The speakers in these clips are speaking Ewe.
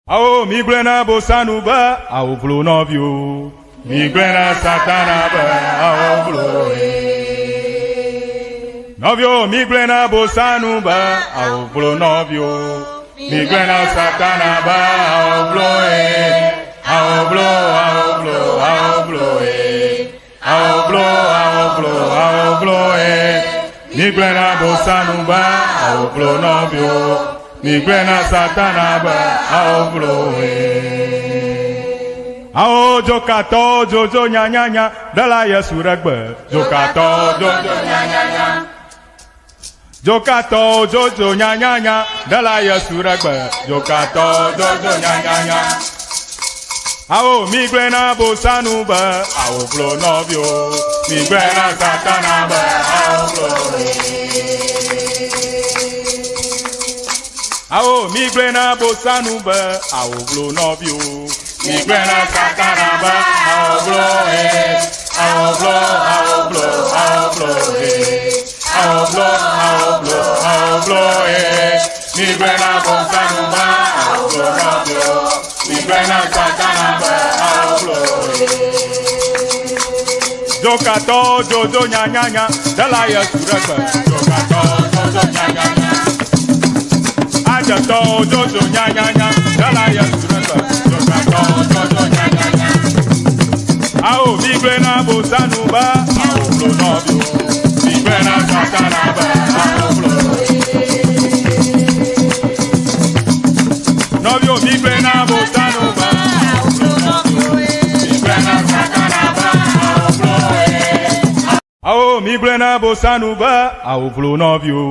Awo migblɔe na Bosanu be awo vlo nɔviwo. Migblɔe na Satana be awo vlo nɔviwo. Migblɔe na Bosanu be awo vlo nɔviwo. Migblɔe na Satana be awo vlo awo vlo awo vlo awo vlo awo vlo awo vlo awo vlo. Migblɔe na Bosanu be awo vlo nɔviwo. Migblɔe na Satana be awo vlo. Awo dzokatɔwo dzodzo nyanyanya ɖela Yesu ɖe gbe. Dzokatɔwo dzodzo nyanyanya. Dzokatɔwo dzodzo nyanyanya ɖela Yesu ɖe gbe. Dzokatɔwo dzodzo nyanyanya. Awo migblɔe na Bosanu be awo vlo nɔviwo. Migblɔe na Satana be awo vlo. Awo migblɔe na Bosanu be awo vlo nɔviwo. Migblɔe na Satana be awo vlo awo vlo awo vlo awo vlo awo vlo awo vlo awo vlo. Migblɔe na Bosanu be awo vlo nɔviwo. Migblɔe na Satana be awo vlo. Dzokatɔwo dzodzo nyanyanya ɖela Yesu ɖe gbe. Dzokatɔwo dzodzo nyanyanya. Adzetɔwo dzodzo nyanyanya ɖela Yesu ɖe gbe. Dzokatɔwo dzodzo nyanyanya. Awo migblɔe na Bosanu be awo vlo nɔviwo. Migblɔe na Satana be awo vlo. Nɔviwo migblɔe na Bosanu be awo vlo nɔviwo. Migblɔe na Satana be awo vlo. Awo migblɔe na Bosanu be awo vlo nɔviwo.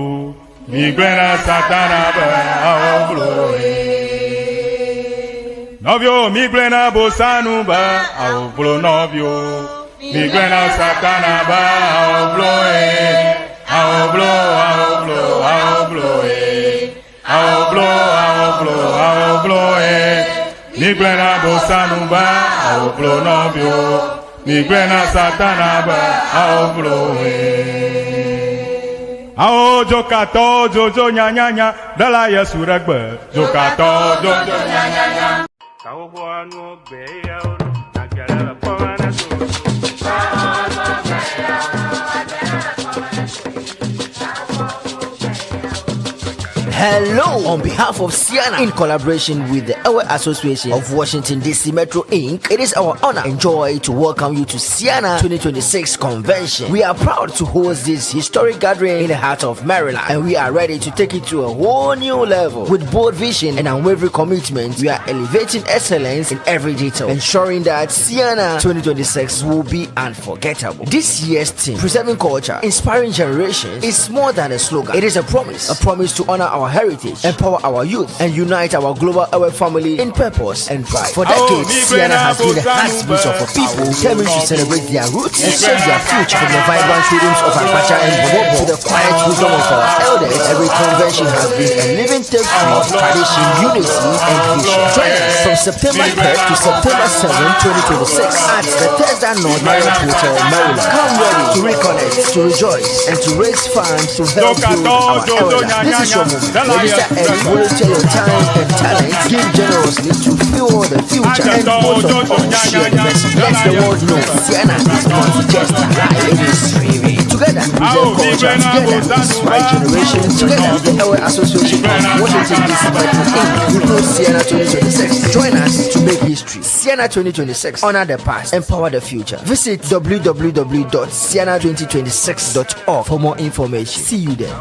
Migblɔe na Satana be awo vlo. Nɔviwo migblɔe na Bosanu be awo vlo nɔviwo. Migblɔe na Satana be awo vlo. Awo vlo awo vlo awo vlo. Awo vlo awo vlo awo vlo. Migblɔe na Bosanu be awo vlo nɔviwo. Migblɔe na Satana be awo vlo. Awo dzokatɔwo dzodzo nyanyanya ɖela Yesu ɖe gbe. Dzokatɔwo dzodzo nyanyanya. Hello, on behalf of Ceana, in collaboration with the Ewe Association of Washington DC Metro Inc., it is our honor and joy to welcome you to Ceana 2026 Convention. We are proud to host this historic gathering in the heart of Maryland, and we are ready to take it to a whole new level. With bold vision and unwavering commitment, we are elevating excellence in every detail, ensuring that Ceana 2026 will be unforgettable. This year's theme, Preserving Culture, Inspiring Generations, is more than a slogan. It is a promise to honor our heritage, empower our youth, and unite our global Ewe family in purpose and pride. For decades, Ceana has been the heartbeat of a people determined to celebrate their roots and shape their future. From the vibrant rhythms of Agbadza and Bobobo to the quiet wisdom of our elders, every convention has been a living tapestry of tradition, unity, and vision. Join us from September 3rd to September 7, 2026 at the Bethesda North Marriott Hotel, Maryland. Come ready to reconnect, to rejoice, and to raise funds to help build our elders. This is your moment. Register and volunteer your time and talent. Give generously to fuel the future and most of all, share the message. Let the world know Ceana is not just alive, it is thriving. Together, we preserve culture. Together, we inspire generations. Together, the Ewe Association of Washington DC Metro Inc. We host Ceana 2026. Join us to make history. Ceana 2026. Honor the past, empower the future. Visit www.ceana2026.org for more information. See you there.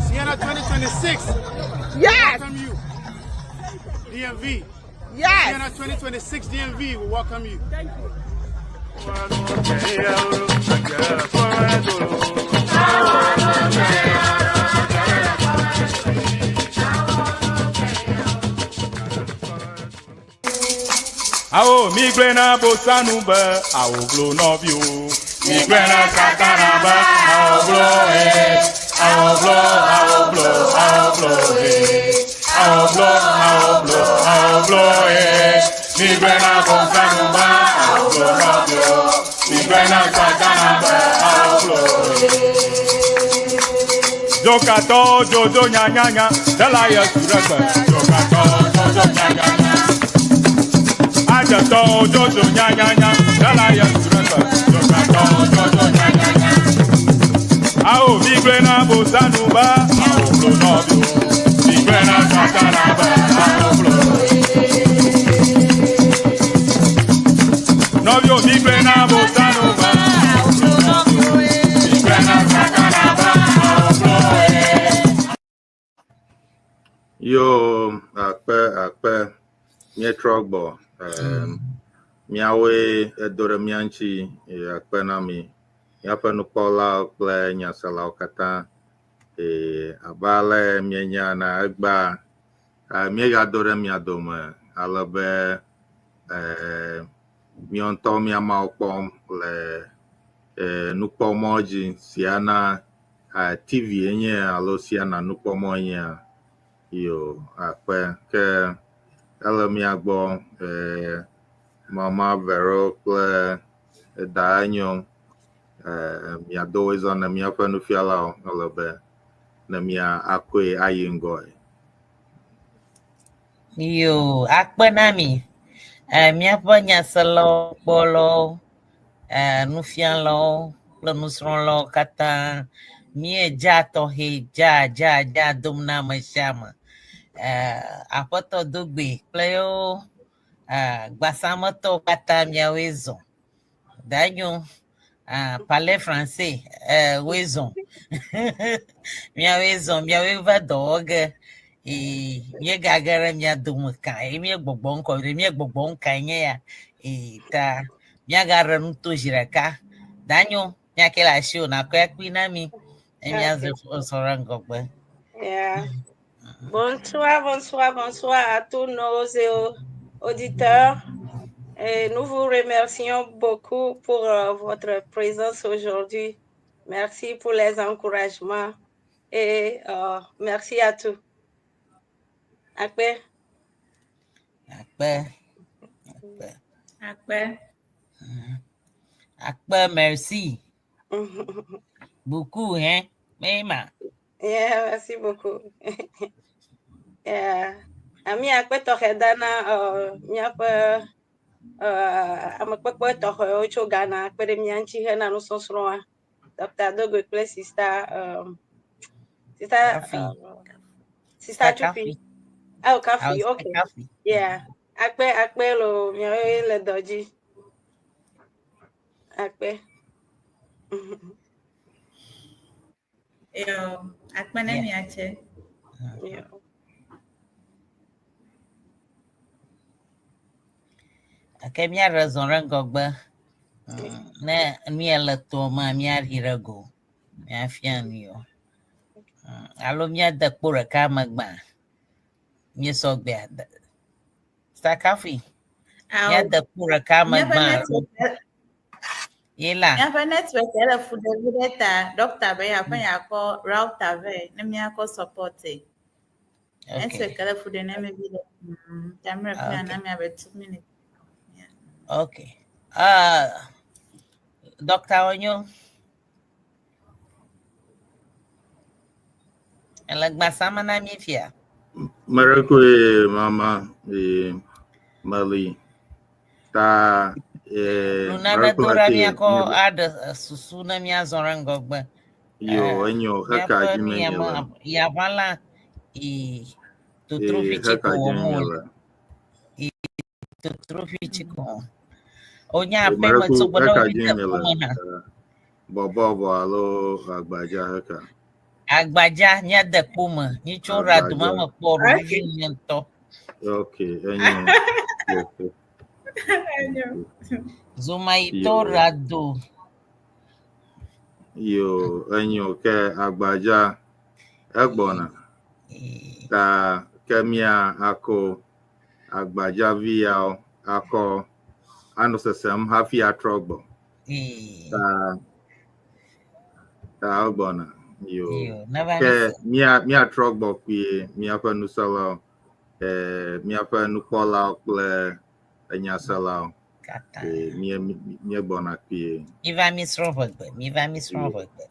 Ceana 2026. Yes. Welcome you. DMV. Yes. Ceana 2026 DMV will welcome you. Thank you. Awo migblɔe na Bosanu be awo vlo nɔviwo. Migblɔe na Satana be awo vlo awo vlo awo vlo awo vlo awo vlo awo vlo awo vlo. Migblɔe na Bosanu be awo vlo nɔviwo. Migblɔe na Satana be awo vlo. Dzokatɔ dzodzo nyanyanya, ɖela Yesu ɖe gbe. Dzokatɔ dzodzo nyanyanya. Adzetɔ dzodzo nyanyanya, ɖela Yesu ɖe gbe. Dzokatɔ dzodzo nyanyanya. Awo mi gblɔe na bosanu be awo blo nɔviwo. Mi gblɔe na satana be awo blo. Nɔviwo mi gblɔe na bosanu be awo blo nɔviwo. Mi gblɔe na satana be awo blo. Yo akpe akpe míetrɔ gbɔ em, míawoe edo ɖe mía ŋuti eye akpe na mi míaƒe nukpɔlawo kple nyaselawo katã. Eye abe ale míenya ene egbea eh, míegado ɖe mia dome ale be eh, míawo ŋutɔ mía Mawu kpɔm le eh, nukpɔmɔ dzi si ana eh, TV enye alo si ana nukpɔmɔ enyea. Yo akpe ke ele mía gbɔ eh, Mama Vero kple Daenyo eh, miado wòezɔ ne míaƒe nufialawo ele be ne mía akɔe ayi ŋgɔe. Yo, akpe na mi. Eh, míaƒe nyaselawo, kpɔlawo, eh, nufialawo kple nusrɔ̃lawo katã míedza tɔxɛ dza dza dza dom na ame sia ame. Eh, aƒetɔ Dogbe kple yewo eh, gbasametɔwo katã miawoe zɔ. Danyo, ah, parler français, eh, woe zɔ. miawoe zɔ, miawoe va dɔ wɔ ge. Ee, míegage ɖe mia dome ka eye míegbɔgbɔm kɔ ɖe míegbɔgbɔm kae nye ya. Ee, ta míagaɖe nu to zi ɖeka. Danyo, míake le asiwò nàkɔe akpui na mí ne míaze zɔ ɖe ŋgɔgbe. Yeah. Bonsoir, bonsoir, bonsoir à tous nos auditeurs. Et nous vous remercions beaucoup pour votre présence aujourd'hui. Merci pour les encouragements et merci à tous. Akpe. Akpe. Akpe. Akpe. Akpe, merci. Beaucoup, hein? Mema. Yeah, merci beaucoup. Yeah. Ami akpe tɔxɛ dana míaƒe amekpekpe tɔxɛwo tso Ghana kpe ɖe mía ŋuti hena nusɔsrɔ̃a. Dr. Dogbe kple Sista Sista Kafi. Sista Chupi. Kafi. Oh, Kafi, Ah, okay. Kafi. Yeah. Akpe akpe lo miawoe le dɔ dzi. Akpe. Yo, akpe ne Yeah. miatse. Yeah. Gake míaɖe zɔ ɖe ŋgɔgbe. Ne mía le toa mea, míaɖi ɖe go. Míafia nu yewo. Alo míade kpo ɖeka me gbã. Míesɔ gbea. Sakafi. Ao. Míade kpo ɖeka me Míaƒe gbã. network Ye la. míaƒe network ele fu ɖe vi ɖe ta. Doctor be yeaƒe yeakɔ router vɛ ne míakɔ support. Okay. Network ele fu ɖe ne mi vi ɖe. Ta mi reply Okay. na mi abe 2 minutes. Okay. Dr. Onyo. Ele gbasama na mi fia. Merekwe mama e Mali ta e Luna ɖe merekwe do ɖa ake míakɔ aɖe susu ne míazɔ ɖe ŋgɔgbe. yo enyo heka Míaƒe dzi nu ya menye me le yaʋala i totrofi e tsi heka ko dzi wɔm menye wole. le Totrofi tsi ko wɔm. Wonya e aƒe me merekwe tso gbɔ ne heka wovi dzi te menye le kpome hã. Bɔbɔbɔ alo agbadza heka Agbadza míade kpome. Nyitso ɖe dome agbadza me kpɔ ɖo Okay. vivi nye ŋutɔ. Okay, enyo okay. Enyo. Zomayitɔ Yo ɖe do. yo enyo ke agbadza egbɔna ta ke mía ako agbadza vi yawo akɔ anɔ sesem hafi atrɔ gbɔ ta ta egbɔna yo Yo, neva ke mi se. mía míatrɔ gbɔ kpuie míaƒe nuselawo eh, míaƒe nukpɔlawo kple enyaselawo Katã. eh, mía míegbɔna kpuie. Mi va mi srɔ̃ ʋegbe. Mi va mi srɔ̃ ʋegbe.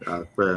Akpe.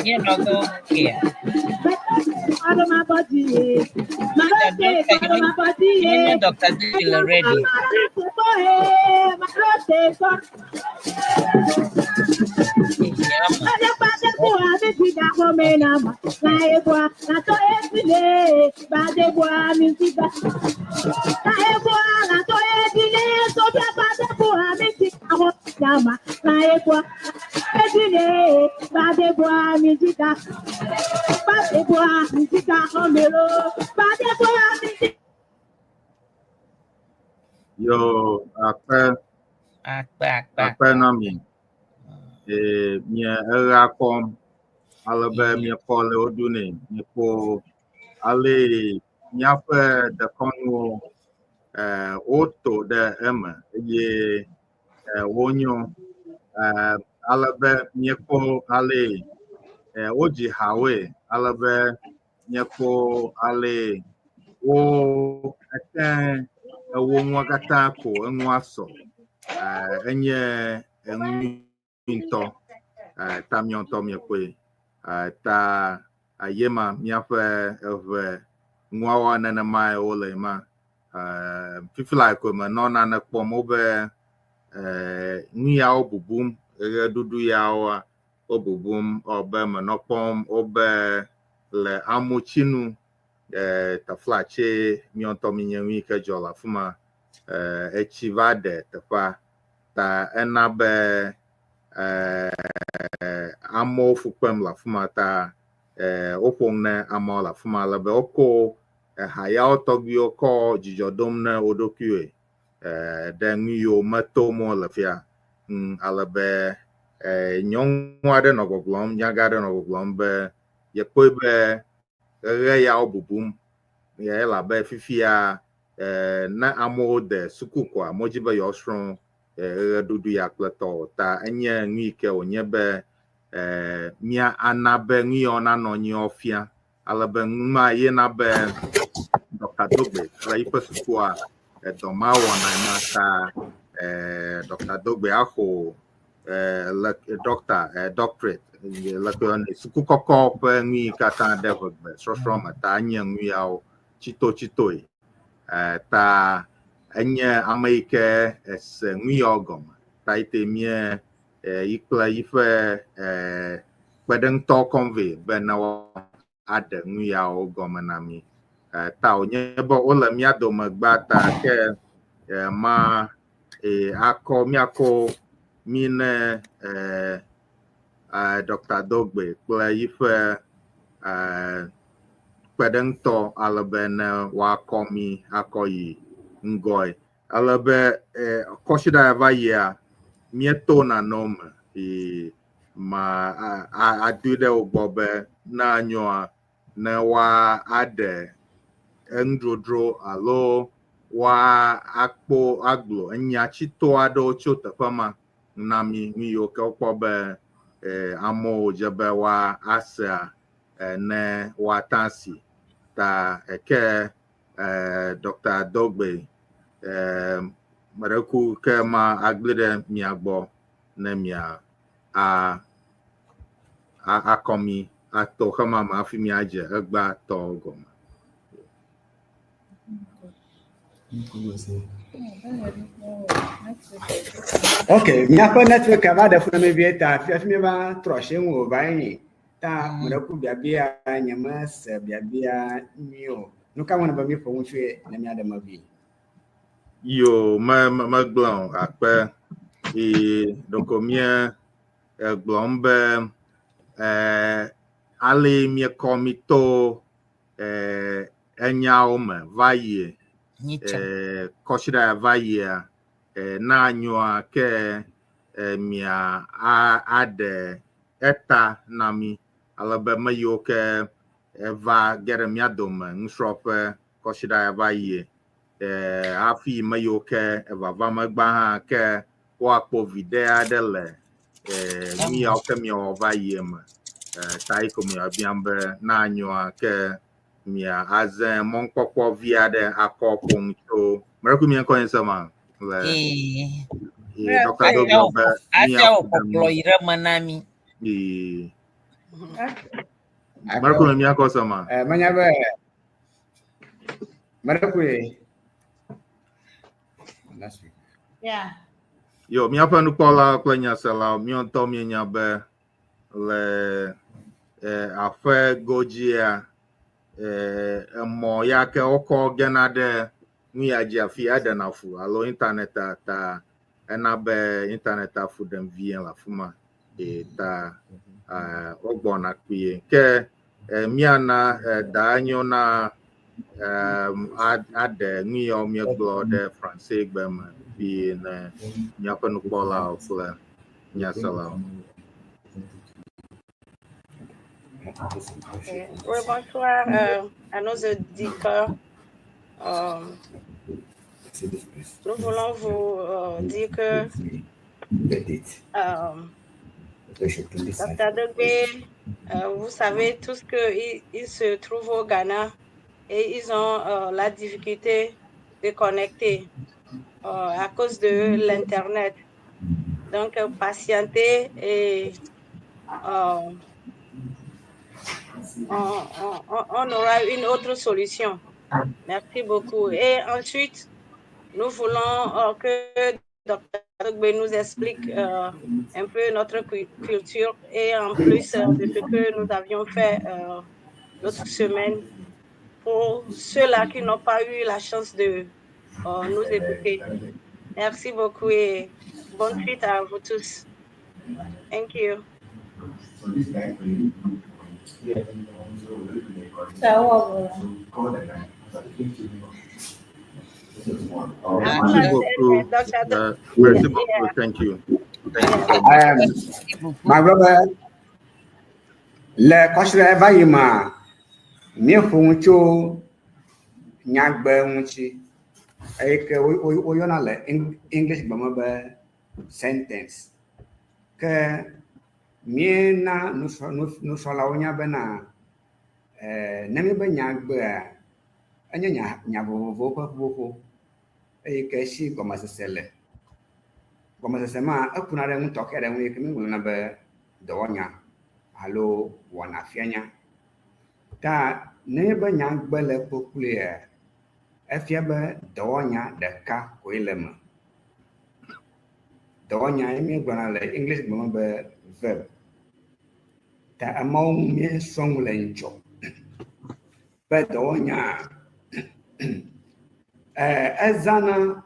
Míenɔ do kea. Míenye Dr. Dede le ready. Yo akpe Akpe akpe akpe na mi. Ee, mie eɣea kɔm ale be miekɔ le wo ɖu nɛ. Miekpo ale míaƒe dekɔnuwo eh, woto ɖe eme eye eh, wonyo. Eh, ale be miekpɔ ale eh, wodzi hawoe ale be miekpɔ ale wo ete ewo nua katã ko enua sɔ. Eh, enye enu ŋutɔ eh, ta miɔ ŋutɔ miekpɔe. Eh, ta ye ma míaƒe eʋe nuawoa nenemae wole ma. Eh, fifi la ko menɔ nane kpɔm wobe eh, nu yawo bubum, ɣeɖuɖu yawoa wo bubum be menɔ kpɔm wobe le amutsinu eh, taflatse miɔ ŋutɔ minye nu yi ke dzɔ le afi ma. Eh, etsi va ɖe teƒea ta ena be eh, amewo fu kpem le afi ma ta eh, woƒo nu ne amewo le afi ma ale be woko eha yawo tɔgbiwo kɔ dzidzɔ dom ne wo ɖokuiwoe eh, ɖe nu yiwo metom wole fia. Ale be eh, nyɔnu aɖe nɔ gbɔgblɔm, nyagã aɖe nɔ gbɔgblɔm be yekpɔe be ɣeɣe yawo bubum elabe fifia eh, ne amewo de suku koa, wodzi be yewoasrɔ̃ eh, ɣeɖuɖu ya kple tɔwo ta enye nu yi ke wònye be eh, mía ana be nu yawo nanɔ anyi fia ale be nu ma ye na be Dr. Dogbe kple yiƒe sukua edɔ ma wɔna ma ta eh, Dr. Dogbe axɔ eh, le doctor eh, doctorate le suku kɔkɔ ƒe nu yi katã ɖe ʋegbe sɔsrɔ̃ me ta enye nu yawo tsitotsitoe. Eh, ta enye ame yi ke ese nu yawo gɔme ta yi te mie eh, yi kple yiƒe eh, kpeɖeŋutɔ kɔm vɛ be ne woaɖe nu yawo gɔme na mí. Eh, ta wònye be wole mía dome gbã ta ke eh, ma eh, akɔ míakɔ mí ne eh, eh, Dr. Dogbe kple yiƒe eh, kpeɖeŋutɔ ale be ne woakɔ mí akɔ yi ŋgɔe. Ale be eh, kɔsiɖa ya va yia, míeto nanewo me yi ma adoe ɖe wo gbɔ be ne anyoa, ne woaɖe enudzrodzro alo woa akpɔ agblɔ enya tsito aɖewo tso teƒe ma na mí nu yiwo ke wokpɔ be eh, amewo dze be woa asea eh, ne woate asi. Ta eke eh, Dr. Dogbe eh, meɖeku ke ma agblẽ ɖe mia gbɔ ne mia a a akɔ mi ato xema me hafi miadze egbea tɔwo gɔme. Ok, míaƒe network va ɖe fu na mi vie ta hafi míeva trɔ asi eŋu o va yi. Ta meɖe ku biabia nye mese biabia nyuie o. Nu ka ŋu be míƒo nu tsoe ne míaɖe me vie? Yo, me me megblɔ o akpe yi ɖeko mie egblɔm be eh, ale miekɔ mi to eh, enyawo me va yie Nyitsɔ. eh, kɔsiɖa ya va yia eh, na nyoa ke eh, mia a, aɖe eta na mi ale be me yiwo ke eva ge ɖe mía dome nusrɔ̃ƒe kɔsiɖa ya va yie. Eh, hafi me yiwo ke evava megba hã ke woakpɔ viɖe aɖe le eh, nu yawo ke miawɔ va yie me. Eh, ta yi ko miabiam be na anyoa ke mia aze mɔnukpɔkpɔ vi aɖe akɔ ƒo nu tso meɖe mia ŋkɔ nye se ma le Ee. ye Dr. Dogbe be Afia wò míaƒo ɖe kpɔkplɔ yi ɖe me na mi. Ee. Meɖe ku mia ŋkɔ se ma. Eh, menya be meɖe koe. Last week. Yeah. Yo, míaƒe nukpɔlawo kple nyaselawo, míawo ŋutɔ míenya be le eh, aƒe godzia, eh, emɔ ya ke wokɔ gena ɖe nu ya dzi afi eɖena fu alo internet ta ena be internet fu ɖem vie le afi ma. E, ta eh, wogbɔna kpuie. Ke eh, míana eh, da enyo na um, aɖe nu yawo míegblɔ ɖe Fransegbe me vie ne míaƒe nukpɔlawo kple nyaselawo. Ok. Oui, bonsoir à nos auditeurs. Nous voulons vous dire que Dr. Dogbe, vous savez tous qu'ils ils se trouvent au Ghana et ils ont la difficulté de connecter à cause de l'Internet. Donc, patientez et on aura une autre solution. Merci beaucoup. Et ensuite, nous voulons que Dr. Dogbe nous explique un peu notre culture et en plus de ce que nous avions fait l'autre semaine pour ceux-là qui n'ont pas eu la chance de nous écouter. Merci beaucoup et bonne suite à vous tous. Thank you. Ça va. Merci beaucoup. Merci beaucoup. Thank you. Thank you so much. My brother, le kɔsiɖa va yi ma, míeƒo nu tso nyagbe ŋuti eye ke woyɔna le English gbe me be sentence. Ke míena nusrɔ̃lawo nya bena ne míebe nyagbea enye nya vovovowo ƒe ƒuƒoƒo eye ke si gɔmesese le. Gɔmesese ma ekuna ɖe nu tɔxɛ aɖe ŋu yi ke míegblɔna be dɔwɔnya alo wɔnafianya. Ta ne míebe nyagbe le kpokploea, efia be dɔwɔnya ɖeka koe le eme. Dɔwɔnya ye míegblɔna le English gbe me be verb. Ta amewo ŋu míesrɔ̃ nu le ŋutsɔ be dɔwɔnya ezãna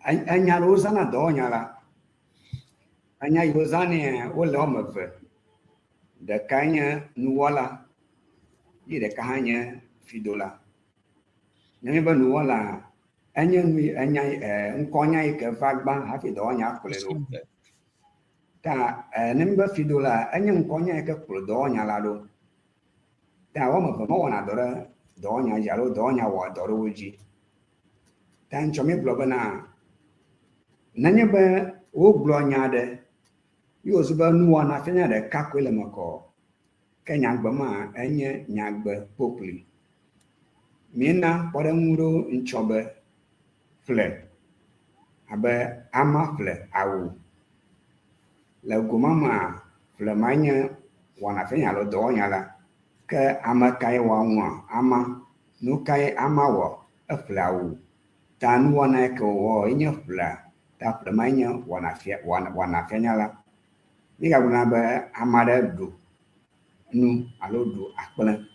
enya ɖewo zãna dɔwɔnya la. Enya yi wozãnɛ wole woame eve. Ɖeka nye nuwɔla ye ɖeka hã nye fidola. Ne míebe nuwɔla enye nu enya ŋkɔnya yi ke va gbã hafi dɔwɔnya kplɔe ɖo. Ta ne míebe fidola enye ŋkɔnya yi ke kplɔ dɔwɔnya la ɖo. Ta woame eve mewɔna dɔ ɖe dɔwɔnya dzi alo dɔwɔnya wɔa dɔ ɖe wo dzi. Ta ŋutsɔ míegblɔ bena nenye be wogblɔ nya aɖe ye wòzu be nuwɔna fianya ɖeka koe le eme kɔ, ke nyagbe ma enye nyagbe kpokploe. Míena kpɔɖeŋu ɖewo ŋutsɔ be ƒle abe ama ƒle awu. Le goma mea, ƒle ma nye wɔnafianya alo dɔwɔnya la. Ke ame kae wɔ nua? Ama. Nu kae ama wɔ? Eƒle awu. Ta nuwɔna yi ke wòwɔ ye nye ƒlea. Ta ƒle ma nye wɔnafianya la. Míegagblɔna be ame aɖe ɖu nu alo ɖu akplẽ.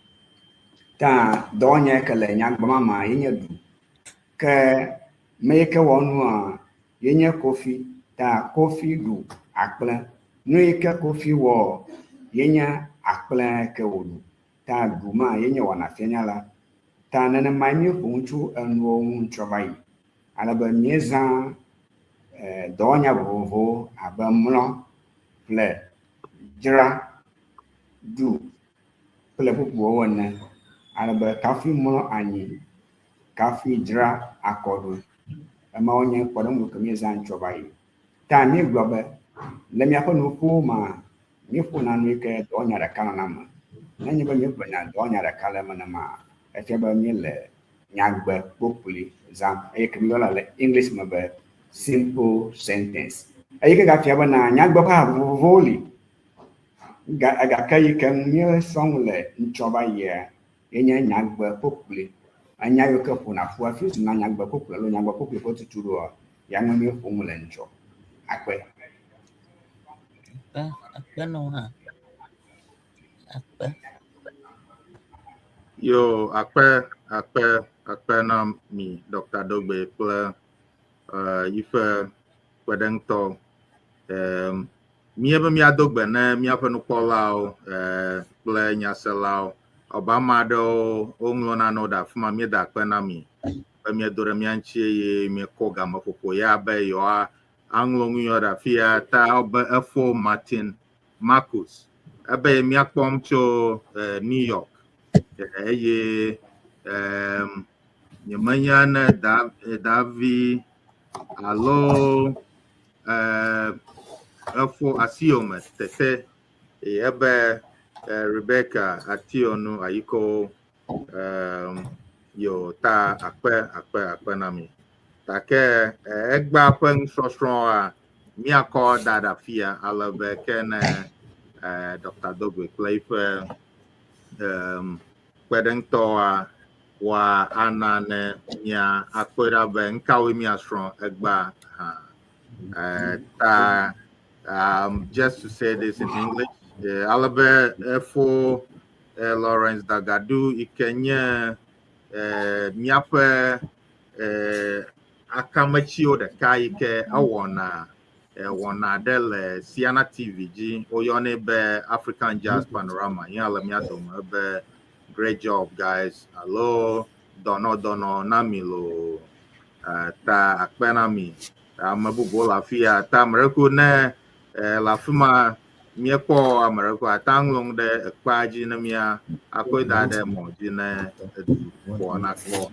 Ta dɔwɔnya yi ke le nyagbe ma mea ye nye ɖu. Ke me yi ke wɔ nua ye nye Kofi. Ta Kofi ɖu akplẽ. Nu yi ke Kofi wɔ ye nye akplẽ ke wòɖu. Ta ɖu ma ye nye wɔnafianya la. Ta nenemae míeƒo nu tso enuwo ŋu ŋutsɔ va yi. Ale be míezã dɔwɔnya vovovowo abe mlɔ, ƒle, dzra, ɖu kple bubuawo ene. Ale be kafi mlɔ anyi. Kafi dzra akɔɖu. Emawo nye kpɔɖeŋu ke míezã ŋtsɔ va yi. Ta míegblɔ be le míaƒe nuƒowo mea, míeƒona nu yi ke dɔwɔnya ɖeka nɔna eme. Nenye be míegblɔ nya dɔwɔnya ɖeka le eme nema, efia be míele nyagbe kpokploe zãm eye ke míeyɔna le English me be simple sentence. Eyi ke gafia bena nyagbe ƒe ha vovovowo li. Ga gake yi ke ŋu míesrɔ̃ nu le ŋtsɔ va yia, ye nye nyagbe kpokploe. Enya yiwo ke ƒona ƒu hafi zuna nyagbe kpokploe alo nyagbe kpokploe ƒe tutuɖoa, ya ŋue míeƒo nu le ŋtsɔ. Akpe. Akpe, akpe na wo hã. Akpe. Yo, akpe, akpe, akpe na mi, Dr. Dogbe kple yiƒe kpeɖeŋutɔ. Míebe míado gbe ne míaƒe nukpɔlawo kple nyaselawo. Abe ame aɖewo woŋlɔ nanewo ɖe afi ma, míeda akpe na mi be míedo ɖe mía ŋuti eye míekɔ gameƒoƒo ya be yewoa aŋlɔ nu yawo ɖe afi ya ta be efo Martin Marcus ebe míakpɔm tso New York eye nyemenya ne Davi alo efo Asiome tete ebe Rebecca Ationu Ayiko yo ta akpe akpe akpe na mi. Gake egbea ƒe nusɔsrɔ̃a míakɔ da ɖe afia ale be ke ne Dr. Dogbe kple eƒe kpeɖeŋutɔwoa woa ana ne mía akpɔe ɖa be nukawoe míasrɔ̃ egbea hã. Ta just to say this in English, ale be efo Lawrence Dagadu yi ke nye míaƒe akametsiwo ɖeka yi ke ewɔna wɔna ɖe le Siana TV dzi. Woyɔnɛ be African Jazz Panorama. Yɛa le mía dome be great job guys alo dɔnɔ dɔnɔ na mi lo ta akpe na mi. Ame bubuwo le afi ya ta ame ɖe ko ne le afi ma míekpɔ ame ɖe ko ate ŋlɔ nu ɖe ekpea dzi ne mía akɔe da ɖe mɔ dzi ne edu ƒoa nakpɔ.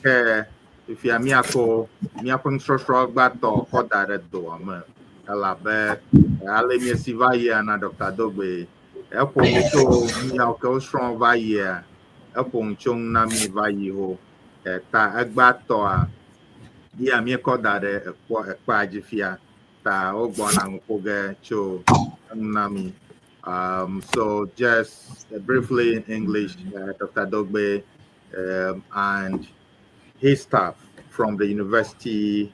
Ke fifia míakɔ míaƒe nusɔsrɔ̃ gbãtɔ kɔ da ɖe doa me elabe ale míesi va yia na Dr. Dogbe eƒo nu tso nuyawo ke wosrɔ̃ va yia eƒo nu tso nu na mí va yi ho ta egbãtɔa ya míekɔ da ɖe ekpɔ ekpea dzi fia ta wogbɔna nu ƒo ge tso enu na mí. So just briefly in English, Dr. Dogbe and his staff from the University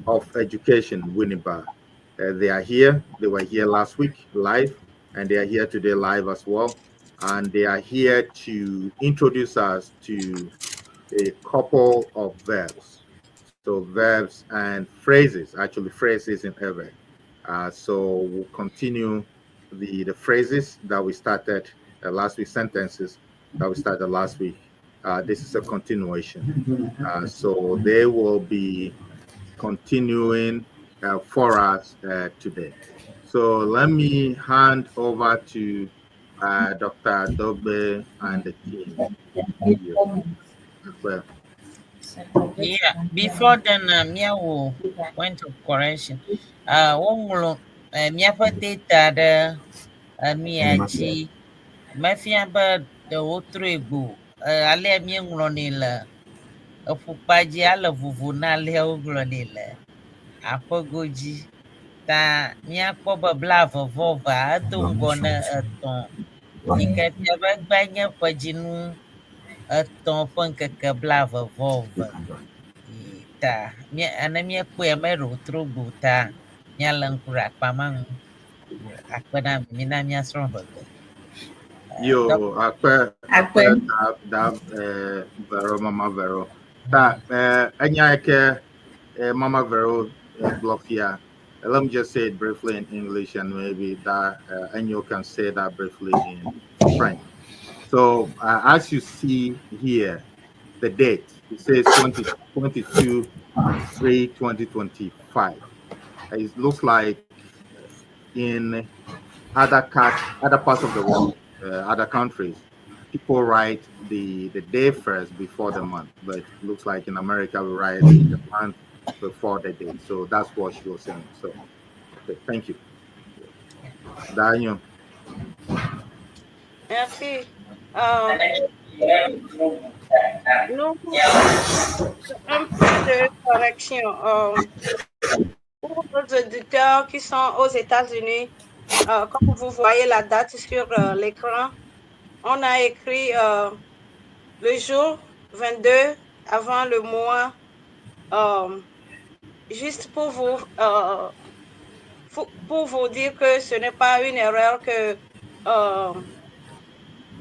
of Education, Winneba. They are here. They were here last week live, and they are here today live as well. And they are here to introduce us to a couple of verbs. So verbs and phrases, actually phrases in Ewe. So we'll continue the phrases that we started last week, sentences that we started last week. This is a continuation. So they will be continuing for us today. So let me hand over to Dr. Dogbe and the team. Well, Yeah, before then, míawo point of correction. Woŋlɔ míaƒe data ɖe enu ya dzi. Mefia be ɖe wotrɔe gbo. Alea míeŋlɔnɛ le eƒukpa dzi ale vovo na alea wogblɔnɛ le aƒegodzi. Ta míakpɔ be 22 evea edo ŋgɔ ne etɔ̃. Yi ke fia be egbea nye ƒedzinu etɔ̃ ƒe ŋkeke 22. Ta mía ne míekpɔe meɖe wòtrɔ gbo ta míalé ŋku ɖe akpa ma ŋu. Akpe na mi, mina míasrɔ̃ ʋegbe. Yo, akpe, Akpe. akpe, da, da, Vero, Mama Vero. Ta, enya ke, Mama Vero, gblɔ fia. Let me just say it briefly in English and maybe that Enyo can say that briefly in French. So as you see here, the date, it says 2022 3 2025. It looks like in other parts of the world, other countries, people write the the day first before the month, but it looks like in America we write the month before the day. So that's what she was saying. So, okay, thank you, Daniel. Merci. Nous, un peu de correction. Pour nos auditeurs qui sont aux États-Unis, comme vous voyez la date sur l'écran, on a écrit le jour 22 avant le mois, juste pour vous dire que ce n'est pas une erreur que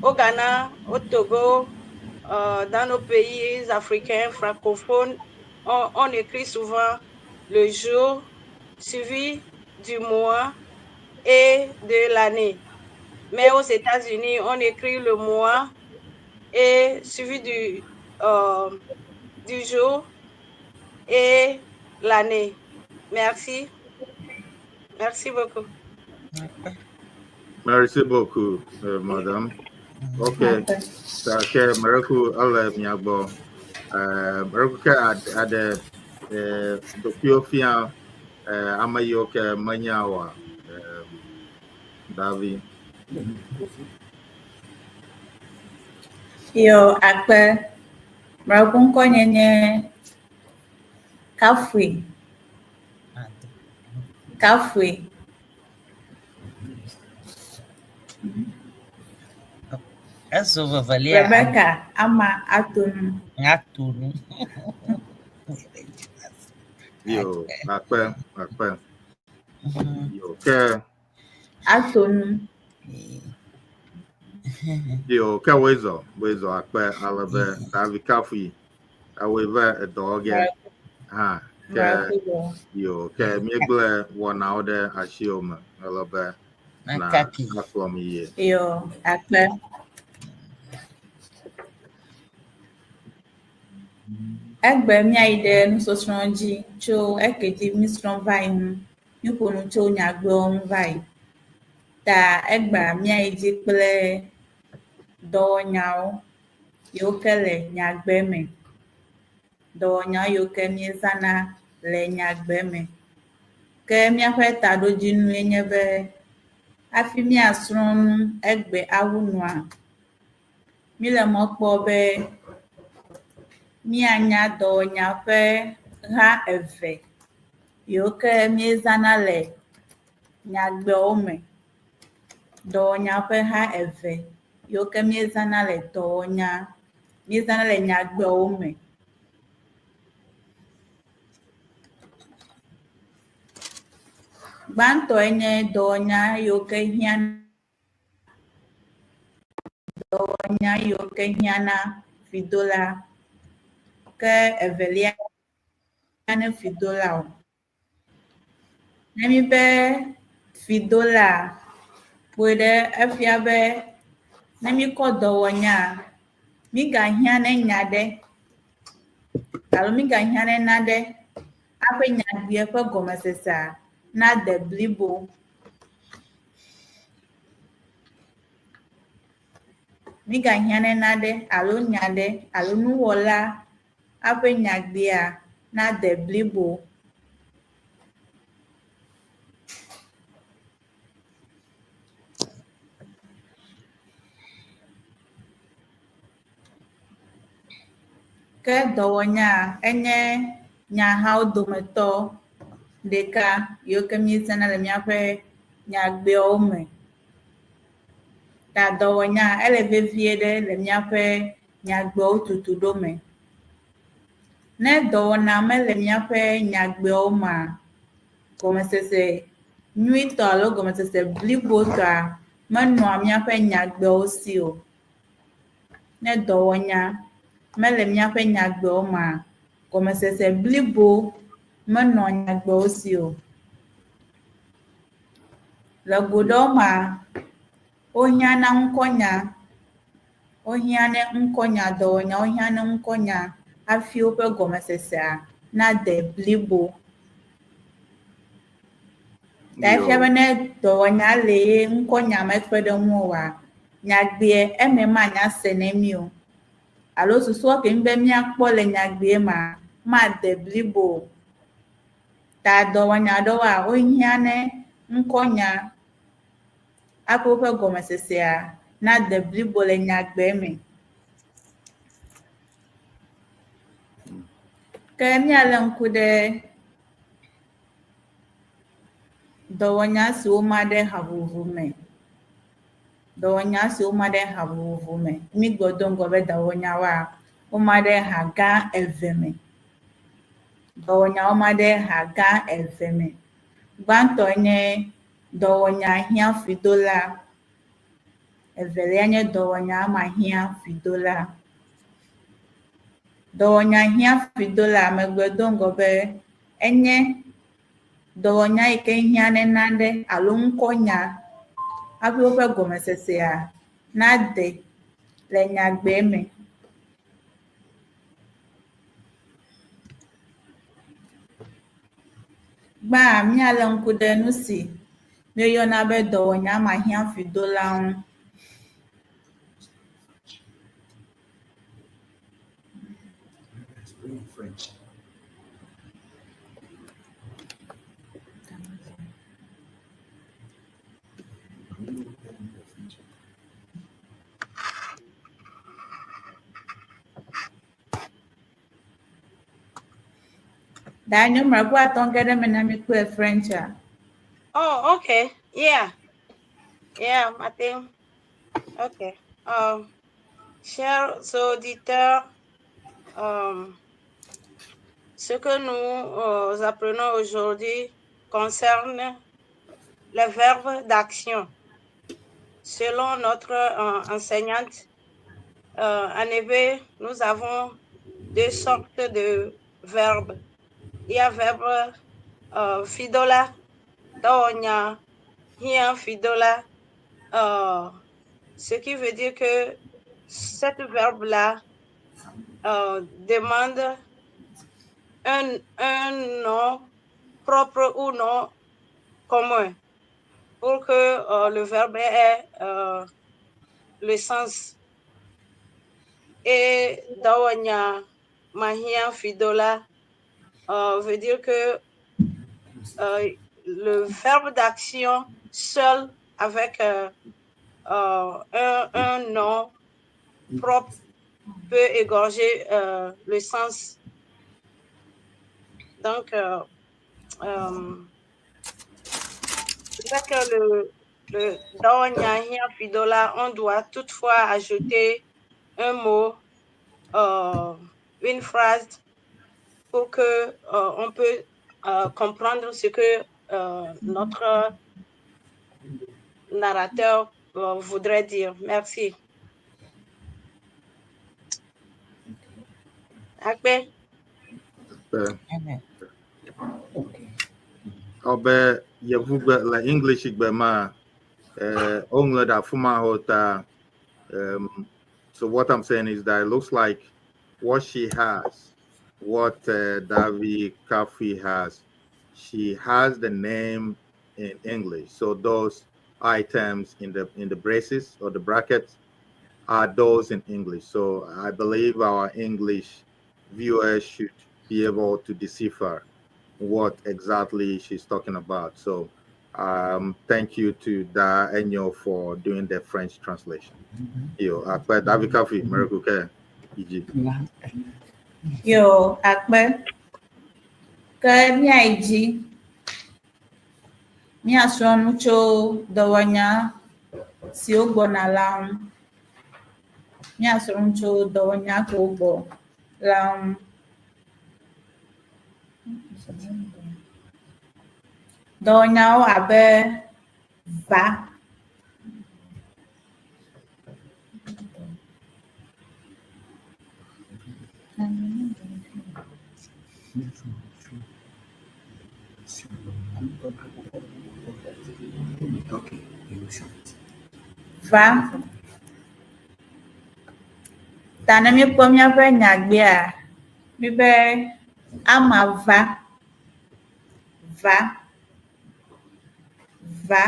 au Ghana, au Togo, dans nos pays africains francophones, on écrit souvent le jour suivi du mois et de l'année. Mais aux États-Unis, on écrit le mois et suivi du jour et l'année. Merci. Merci beaucoup. Merci beaucoup, madame. Ok, ta ke mereku ele mia gbɔ. Mereku ke aɖe ɖokuiwo fia ame yiwo ke menya oa. Davi. Yo, akpe. Mereku ŋkɔnye nye Kafui. Kafui. Ezo vevelia. Rebecca Ama Atonu. Atonu. Yo, akpe, akpe. Yo, ke Atonu. Yo, ke woezɔ, woezɔ akpe ale be Davi Kafui. Ewoe ve edɔ ge hã. Ke yo, ke míegblẽ wɔnawo ɖe asiwò me ale be na Akaki. akplɔ mi yie. Yo, akpe. Egbe míayi ɖe nusɔsrɔ̃ dzi tso eke dzi mísrɔ̃ va yi ŋu. Míƒo nu tso nyagbewo ŋu va yi. Ta egbea míayi dzi kple dɔwɔnyawo yiwo ke le nyagbe me. Dɔwɔnyawo yiwo ke míezãna le nyagbe me. Ke míaƒe taɖodzinue nye be hafi míasrɔ̃ nu egbe awu nua, míle mɔ kpɔm be míanya dɔwɔnya ƒe ha eve yiwo ke míezãna le nyagbewo me. Dɔwɔnya ƒe ha eve yiwo ke míezãna le dɔwɔnya, míezãna le nyagbewo me. Gbãtɔe nye dɔwɔnya yiwo ke hiã dɔwɔnya yiwo ke hiãna fidola. Ke evelia ne fidola o. Ne mi be fidola ƒoe ɖe efia be ne míkɔ dɔwɔnya, mígahiã ne nya ɖe alo mígahiã ne naɖe aƒe nyagbea ƒe gɔmesesea nade blibo. Mígahiã ne naɖe alo nya ɖe alo nuwɔla aƒe nyagbea nade blibo. Ke dɔwɔnya enye nyahawo dometɔ ɖeka yiwo ke míezãna le míaƒe nyagbewo me. Ta dɔwɔnya ele vevie ɖe le míaƒe nyagbewo tutuɖo me. Ne dɔwɔna mele míaƒe nyagbewo mea, gɔmesese nyuitɔ alo gɔmesese blibotɔa menɔa míaƒe nyagbewo si o. Ne dɔwɔnya mele míaƒe nyagbewo mea, gɔmesese blibo menɔa nyagbewo si o. Le go ɖewo mea, wohiã na ŋkɔnya, wohiã ne ŋkɔnya, dɔwɔnya wohiã ne ŋkɔnya hafi woƒe gɔmesesea nade blibo. Ta efia be ne dɔwɔnya le ye ŋkɔnya mekpe ɖe ŋu oa, nyagbeɛ eme manya se ne mí o. Alo susua ke mí be míakpɔ le nyagbeɛ mea, made blibo o. Ta dɔwɔnya ɖewoa, wohiã ne ŋkɔnya hafi woƒe gɔmesesea nade blibo le nyagbe me. Ke míalé ŋku ɖe dɔwɔnya siwo ma ɖe ha vovovo me. Dɔwɔnya siwo ma ɖe ha vovovo me. Mígblɔ do ŋgɔ be dɔwɔnyawoa, woma ɖe ha gã eve me. Dɔwɔnyawo ma ɖe ha gã eve me. Gbãtɔe nye dɔwɔnya hiãfuidola. Evelia nye dɔwɔnya mahiãfuidola. Dɔwɔnya hiãfuidola megblɔe do ŋgɔ be enye dɔwɔnya yi ke hiã ne nane alo ŋkɔnya hafi woƒe gɔmesesea nade le nyagbe me. Gbã, míalé ŋku ɖe nu si míeyɔna be dɔwɔnya mahiãfuidola ŋu. Daniel mrakua atɔ̃ ge ɖe eme na mi kple French-a. Oh, okay. Yeah. Yeah, I think. Okay. Chers auditeurs, ce que nous apprenons aujourd'hui concerne les verbes d'action. Selon notre enseignante, en effet, nous avons deux sortes de verbes. Il y a verbe fidola, dɔwɔnya, hiã fidola, ce qui veut dire que cette verbe-là demande un nom propre ou nom commun pour que le verbe ait le sens. Et dɔwɔnya mahiã fidola veut dire que le verbe d'action seul avec un nom propre peut égorger le sens. Donc, c'est que le dɔwɔnya hiã fidola, on doit toutefois ajouter un mot, une phrase pour que on peut comprendre ce que notre narrateur voudrait dire. Merci. Akpe. Akpe. Ɔbe yevugbe le English gbe ma, woŋlɔ ɖe afi ma hã ta. So what I'm saying is that it looks like what she has, what Davi Kafi has, she has the name in English. So those items in the braces or the brackets are those in English. So I believe our English viewers should be able to decipher what exactly she's talking about. So thank you to Da Enyo for doing the French translation. Yo, akpe Davi Kafi, Miracle Care, EG. Yo, akpe. Ke míayi dzi. Míasrɔ̃ nu tso dɔwɔnya siwo gbɔna la ŋu. Míasrɔ̃ nu tso dɔwɔnya kewo gbɔ la ŋu. Dɔwɔnyawo abe va. Va. Ta ne míekpɔ míaƒe nyagbea, míbe ama va, va, va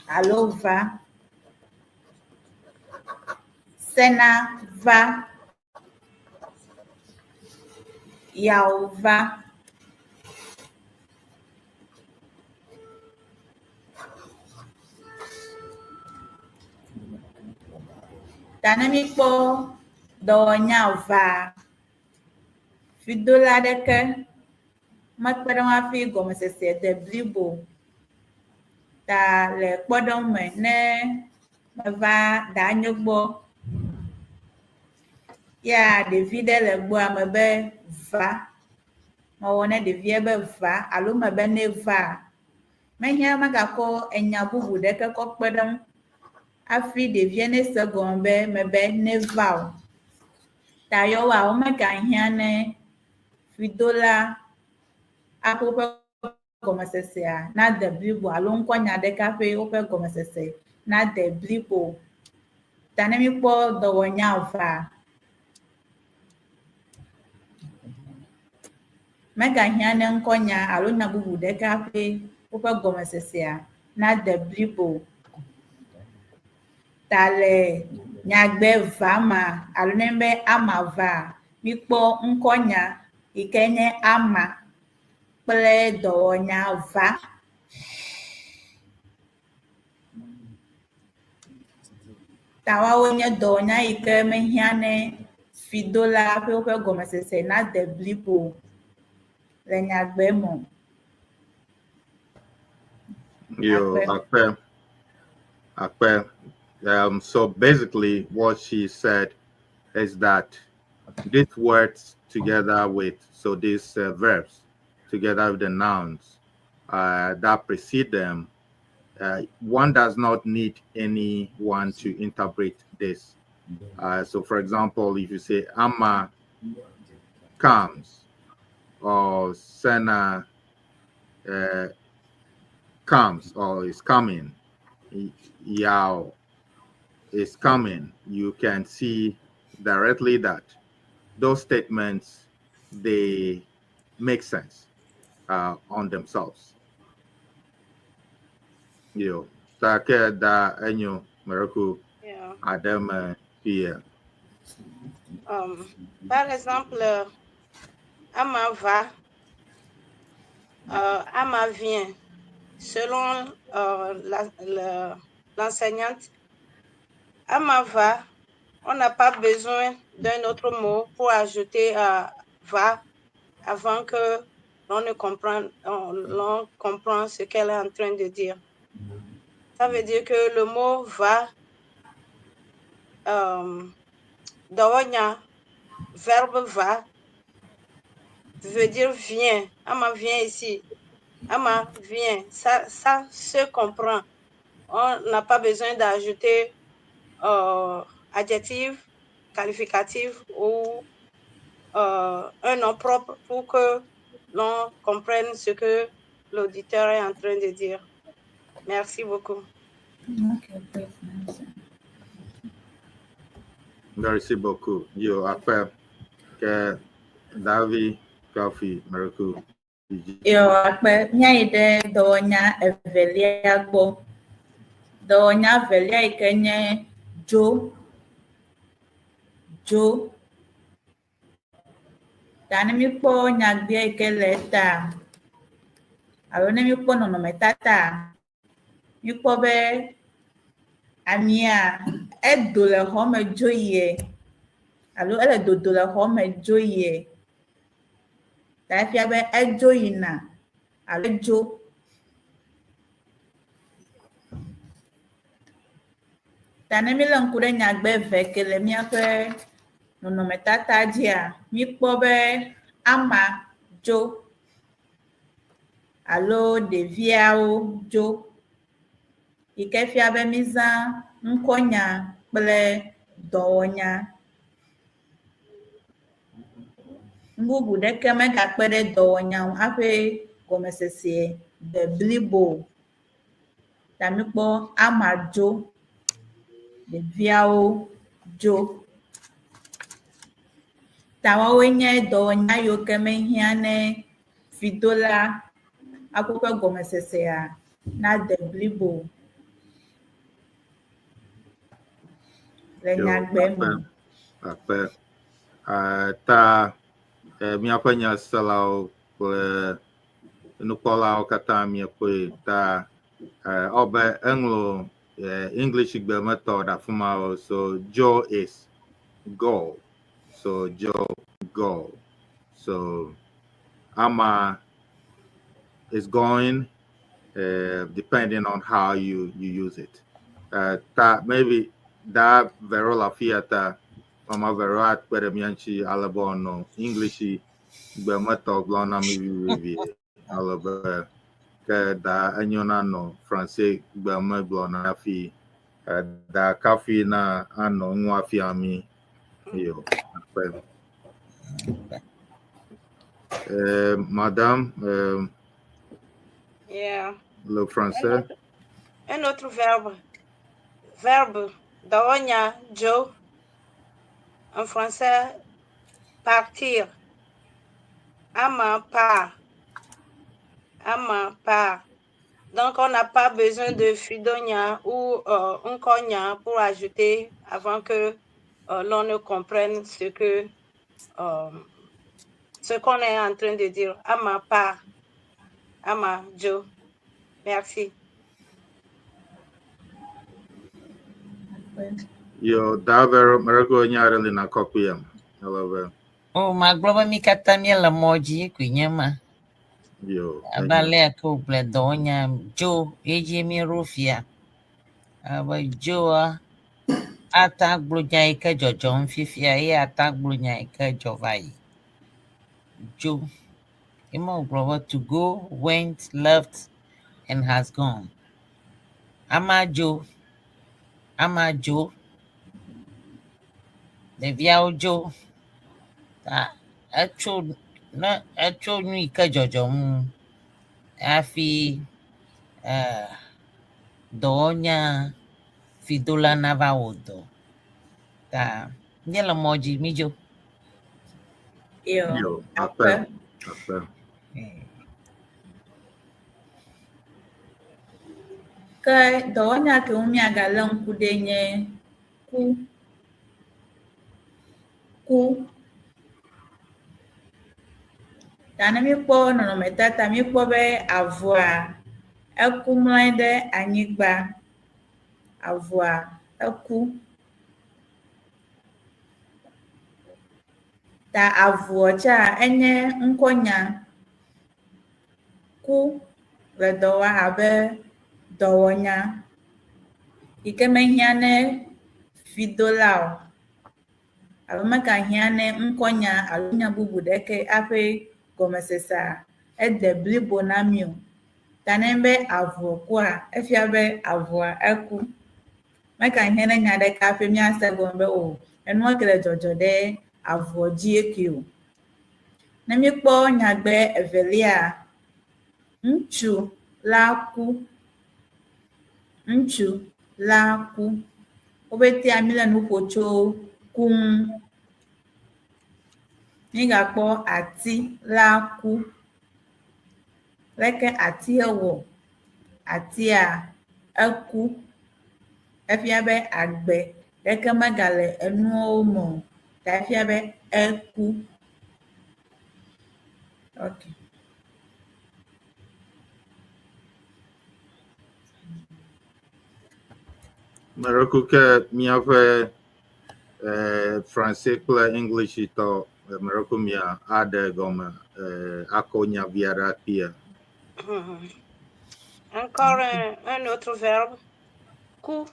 alo va. Sena va. Yao va. Ta ne míkpɔ dɔwɔnya va, fidola aɖeke mekpe ɖe eŋu hafi gɔmesese de blibo. Ta le kpɔɖeŋu me ne meva danye gbɔ ya ɖevi ɖe le gbɔa mebe va, mewɔ ne ɖevia be va alo mebe neva, mehiã megakɔ enya bubu ɖeke kɔ kpe ɖe eŋu hafi ɖevia nese egɔme be mebe neva o. Ta yewoa womegahiã ne fidola aƒe woƒe gɔmesesea nade blibo alo ŋkɔnya ɖeka ƒe woƒe gɔmesese nade blibo. Ta ne míkpɔ dɔwɔnya vaa, megahiã ne ŋkɔnya alo nya bubu ɖeka ƒe woƒe gɔmesesea nade blibo. Ta le nyagbe va ma alo ne be ama va, míkpɔ ŋkɔnya yi ke nye ama kple dɔwɔnya va. Ta woawo nye dɔwɔnya yi ke mehiã ne fidola ƒe woƒe gɔmesese nade blibo le nyagbe me o. Yo, Akpe. Akpe, Akpe. So basically, what she said is that these words together with, so these verbs together with the nouns that precede them, one does not need anyone to interpret this. So, for example, if you say Ama comes or Sena comes or is coming, Yao is coming, you can see directly that those statements, they make sense on themselves. Yo, take da enyo meraku Adam here. Par exemple, Ama va, Ama vient. Selon l'enseignante, Ama va, on n'a pas besoin d'un autre mot pour ajouter va avant que l'on ne comprenne, l'on comprend ce qu'elle est en train de dire. Ça veut dire que le mot va, dɔwɔnya, verbe va, veut dire viens. Ama vient ici. Ama vient. Ça se comprend. On n'a pas besoin d'ajouter adjectif, qualificatif ou un nom propre pour que l'on comprenne ce que l'auditeur est en train de dire. Merci beaucoup. Ok, merci. Merci beaucoup. Yo, akpe ke Davi Kofi Miracle. Yo, akpe míayi ɖe dɔwɔnya evelia gbɔ. Dɔwɔnya evelia yi ke nye dzo. Dzo. Ta ne míkpɔ nyagbea yi ke le eta alo ne míkpɔ nɔnɔmetata, míkpɔ be amea edo le xɔ me dzo yie alo ele dodo le xɔ me dzo yie. Ta efia be edzo yina alo edzo. Ta ne mílé ŋku ɖe nyagbe eve ke le míaƒe nɔnɔmetata dzia, míkpɔ be ama dzo alo ɖeviawo dzo yi ke fia be mízã ŋkɔnya kple dɔwɔnya. Nu bubu ɖeke megakpe ɖe dɔwɔnya ŋu hafi gɔmesese de blibo. Ta míkpɔ ama dzo, ɖeviawo dzo. Ta woawoe nye dɔwɔnya yiwo ke mehiã ne fidola hafi woƒe gɔmesesea nade blibo. Le Yo, nyagbe me. Akpe, akpe. Ta míaƒe nyaselawo kple nukpɔlawo katã miekpɔe ta ewɔ be eŋlɔ English gbe metɔ ɖe afi ma o. So dzo is go. So dzo go. So ama is going depending on how you use it. Ta maybe that Verola Fiata Mama Vero akpe ɖe mía ŋuti ale be wòanɔ English gbe metɔ gblɔm na mi vivivi ale be ke da enyo na nɔ Français gbe me gblɔ na hafi da kafi na anɔ nua fia mi. Yo, akpe. Madame, le français. Un autre verbe. Verbe. Dɔwɔnya, dzo. En français, partir. Ama part. Ama part. Donc, on n'a pas besoin de fidonya ou nkonya pour ajouter avant que l'on ne comprenne ce qu'on est en train de dire. Ama part. Ama dzo. Merci. Yo, da Vero, mereko nya ɖe li na kɔkɔe yam. Ale be O, magblɔ be mí katã míele mɔ dzi koe nye ma. Yo, Abe alea ke wògblɔe dɔwɔnya dzo ye dzie míeɖo fia. Abe dzoa ate agblɔ nya yi ke dzɔdzɔm fifia eye ate agblɔ nya yi ke dzɔ va yi. Dzo. Ema wògblɔ be to go, went, left and has gone. Ama dzo. Ama dzo. Ɖeviawo dzo. Ta etso ne etso nu yi ke dzɔdzɔm hafi dɔwɔnya fidola nava wɔ dɔ. Ta míele mɔ dzi mídzo. Yo, Yo, akpe. Akpe, akpe. Ke dɔwɔnya ke ŋu míagalé ŋku ɖe nye ku. Ku. Ta ne míekpɔ nɔnɔmetata, míekpɔ be avɔa eku mlɔ anyi ɖe anyigba. Avɔa eku. Ta avɔ tsa enye ŋkɔnya. Ku le dɔ wɔm abe dɔwɔnya yi ke mehiã ne fidola o alo megahiã ne ŋkɔnya alo nya bubu ɖeke hafi gɔmesesea ede blibo na mí o. Ta ne be avɔ kua, efia be avɔa eku. Megahiã ne nya ɖeke hafi míase egɔme be o enua ke le dzɔdzɔ ɖe avɔ dzie ke o. Ne míekpɔ nyagbe evelia, ŋutsu la ku. Ŋutsu la ku. Wo ƒetea míele nu ƒo tso ku ŋu. Mígakpɔ ati la ku. Leke atia wɔ? Atia eku. Efia be agbe ɖeke megale enuawo me o. Ta efia be eku. Okay. Mereku ke míaƒe Français kple English tɔ mereku mia aɖe gɔme akɔ nya vi aɖe akpia. Encore un autre verbe. Ku.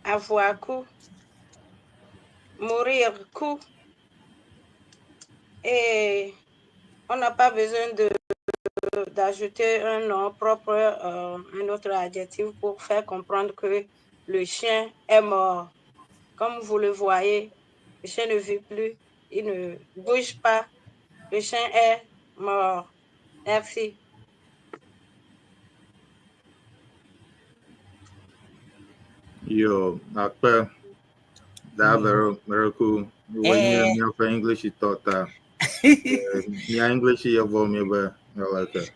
Avoir ku. Mourir ku. Et on n'a pas besoin de d'ajouter un nom propre, un autre adjectif pour faire comprendre que le chien est mort. Comme vous le voyez, le chien ne vit plus, il ne bouge pas. Le chien est mort. Merci. Yo, akpe da vero mereku wenye míaƒe English tɔ ta. Mía English yevɔ mi be aleke.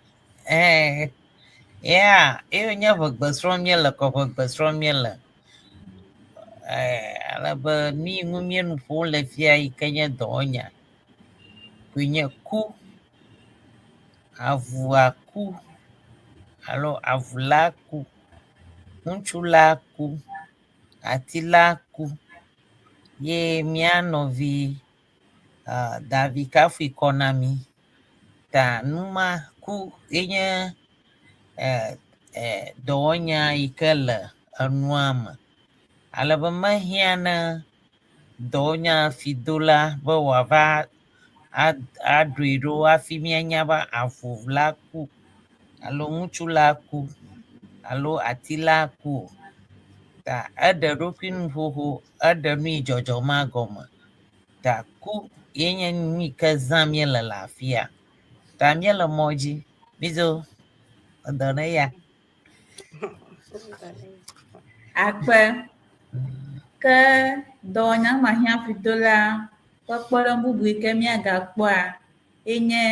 Yeah, eye nye ʋegbe srɔ̃m míele, kɔƒegbe srɔ̃m míele. Ale be nu yi ŋu míenu ƒom le fia yi ke nye dɔwɔnya koe nye ku. Avua ku alo avu la ku, ŋutsu la ku, ati la ku ye mía nɔvi Davi kafui kɔ na mí. Ta nu ma ku ye nye dɔwɔnya yi ke le enua me. Ale be mehiã ne dɔwɔnyafidola be wòava aɖoe ɖo hafi míanya be avu la ku alo ŋutsu la ku alo ati la ku o. Ta eɖe eɖokui nu xoxo, eɖe nu yi dzɔdzɔ ma gɔme. Ta ku ye nye nu yi ke zãm míele le afia. Ta míele mɔ dzi. Midzo, edɔ ne ya. Akpe. Ke dɔwɔnya mahiãfidola ƒe kpɔɖeŋu bubu yi ke míagakpɔa ye nye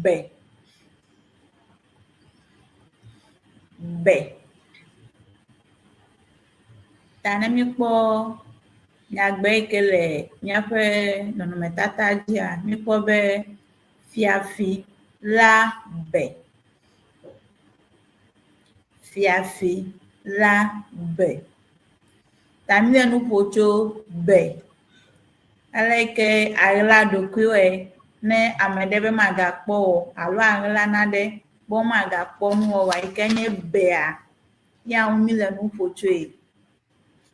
be. Be. Ta ne míekpɔ nyagbe yi ke le míaƒe nɔnɔmetata dzia, míekpɔ be fiafi la be. Fiafi la be. Ta míle nu ƒo tso be. Ale yi ke aɣla ɖokuiwòe ne ame ɖe be magakpɔ wò alo aɣla nane be womagakpɔ nuwɔwɔ yi ke nye bea, ya ŋu míle nu ƒo tsoe.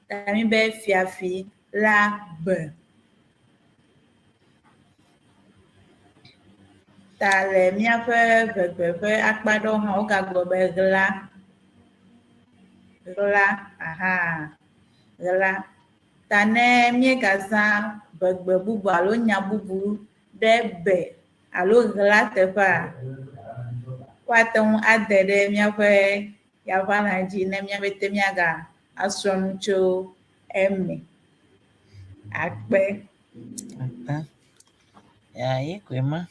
Ta míbe fiafi la be. Ta le míaƒe ʋegbe ƒe akpa ɖewo hã wogagblɔ be ɣla. Ɣla aha ɣla. Ta ne míegazã ʋegbe bubu alo nya bubu ɖe be alo ɣla teƒea, woate ŋu ade ɖe míaƒe yaʋalã dzi ne míaƒete míaga asrɔ̃ nu tso eme. Akpe. Akpe. Ya ye koe ma.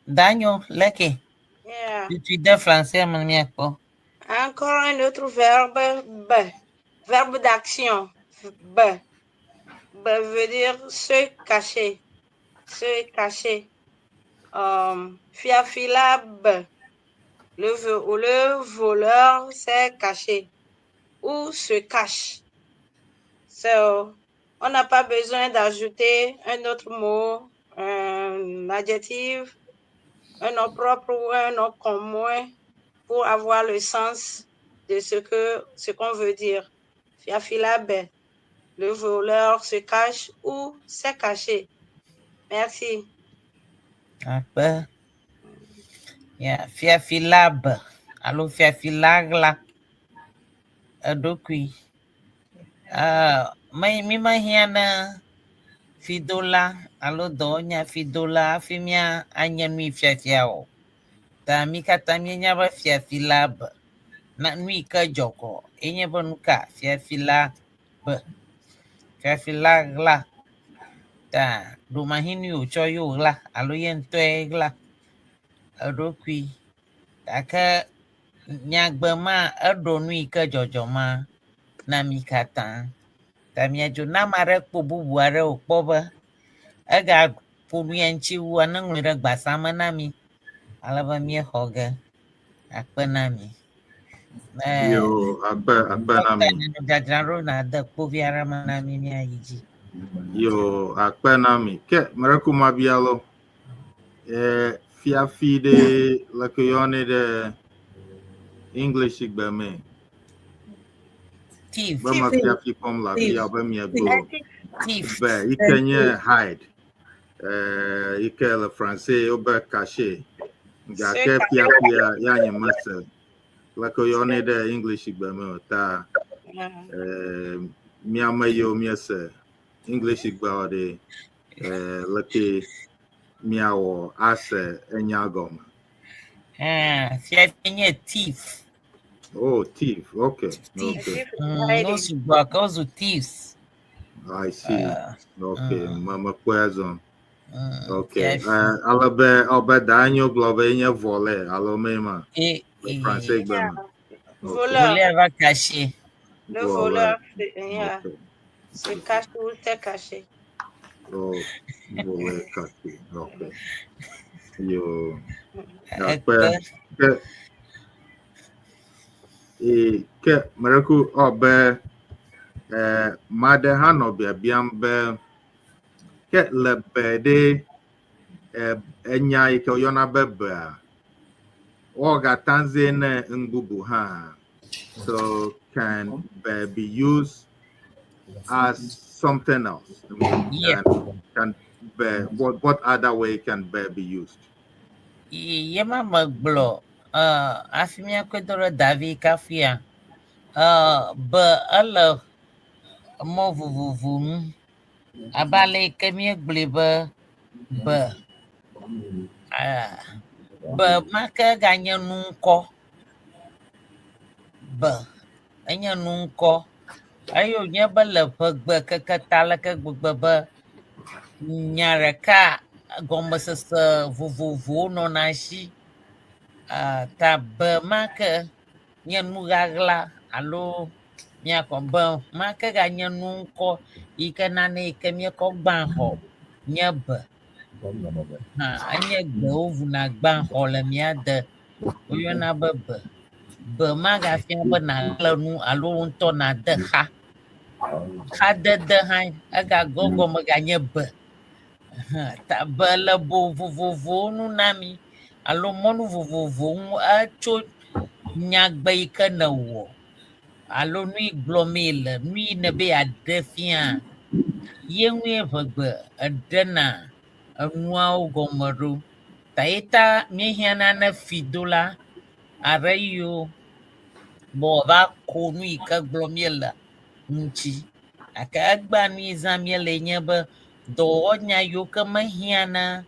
Danyo, leke. Yeah. Tutu de français me míakpɔ. Encore un autre verbe, B. Verbe d'action, B. B veut dire se cacher. Se cacher. Fiafila B. Le, le voleur s'est caché ou se cache. So, on n'a pas besoin d'ajouter un autre mot, un adjectif, un nom propre ou un nom commun pour avoir le sens de ce que ce qu'on veut dire. Fiafila B. Le voleur se cache ou s'est caché. Merci. Akpe. Ya, fiafila be alo fiafila ɣla eɖokui. Me mi mehiã na fidola alo dɔwɔnya fidola hafi mía anye nu yi fiafia o. Ta mí katã míenya be fiafila be. Na nu yi ke dzɔ kɔ enye be nu ka fiafila be. Fiafila ɣla. Ta ɖomahi nu yi wòtsɔ ye wòɣla alo ye ŋutɔe ɣla eɖokui. Gake nyagbe ma eɖo nu yi ke dzɔdzɔ ma na mí katã. Ta míadzo ne ame aɖe kpɔ bubu aɖe wòkpɔ be egaƒo nu ya ŋuti wua, neŋlɔe ɖe gbasa me na mí ale be míexɔ ge. Akpe na mi. Yo, akpe akpe na mi. Dzadzraɖo nàde kpovi aɖe me na mí míayi dzi. Yo, akpe na mi. Ke meɖe mabia lo. Fiafi ɖe leke yɔnɛ ɖe English gbe me. Thief. Be me fiafi kpɔm le afi ya be miegblɔ. Thief. Be yi ke nye hide. Yi ke le français wobe caché. Gake fiafia ya nye mese. Leke yɔnɛ ɖe English gbe me o ta míame yiwo míese English gbe ɖe leke míawɔ ase enya gɔme. Fiafi nye thief. Oh, thief. Okay. Thief. Okay. No sugbɔ ke wozu thieves. I see. Okay. Me mekpɔe azɔ. Okay. Fiafi. Ale be ɔbe da nyo gblɔ be enye voleur alo me ma. E, Le français gbe me. Okay. Voleur. Voleur va cacher. Le Voleur. voleur yeah, Ok. se cache ou s'est caché. Oh, voleur caché. Ok. Yo. Akpe. Ekpe. Ke e ke mereku ɔbe maɖe hã nɔ biabiam be ke le be ɖe enya yi ke woyɔna be bea woagata zãe ne nu bubu hã. So can be be used as something else? I mean, Yeah. can be what other way can be be used? Ye ma megblɔ hafi míakɔe do ɖe Davi kafia be ele mɔ vovovo nu abe ale yi ke míegblɔe be be ma ke ganye nu ŋkɔ be enye nu ŋkɔ eye wònye be le ʋegbe keke ta leke gbegbe be nya ɖeka gɔmesese vovovowo nɔna esi ta be ma ke nye nu ɣaɣla alo míakɔ be ma ke ganye nu ŋkɔ yi ke nane yi ke míekɔ gbã xɔ nye be hã enye gbe wovuna gbã xɔ le mía de woyɔna be be be magafia be nàɣle nu alo wò ŋutɔ nàde xa xadede hã egagɔ gɔme ganye be hã ta be le bo vovovowo nu na mi alo mɔnu vovovowo ŋu etso nyagbe yi ke nèwɔ alo nu yi gblɔmee le nu yi nebe yeaɖe fia ye ŋue ʋegbe eɖena enuawo gɔme ɖo ta ye ta míehiãna ne fidola aɖe yiwo be wòava ko nu yi ke gblɔm míele ŋuti gake egbea nu yi zãm míele nye be dɔwɔnya yiwo ke mehiãna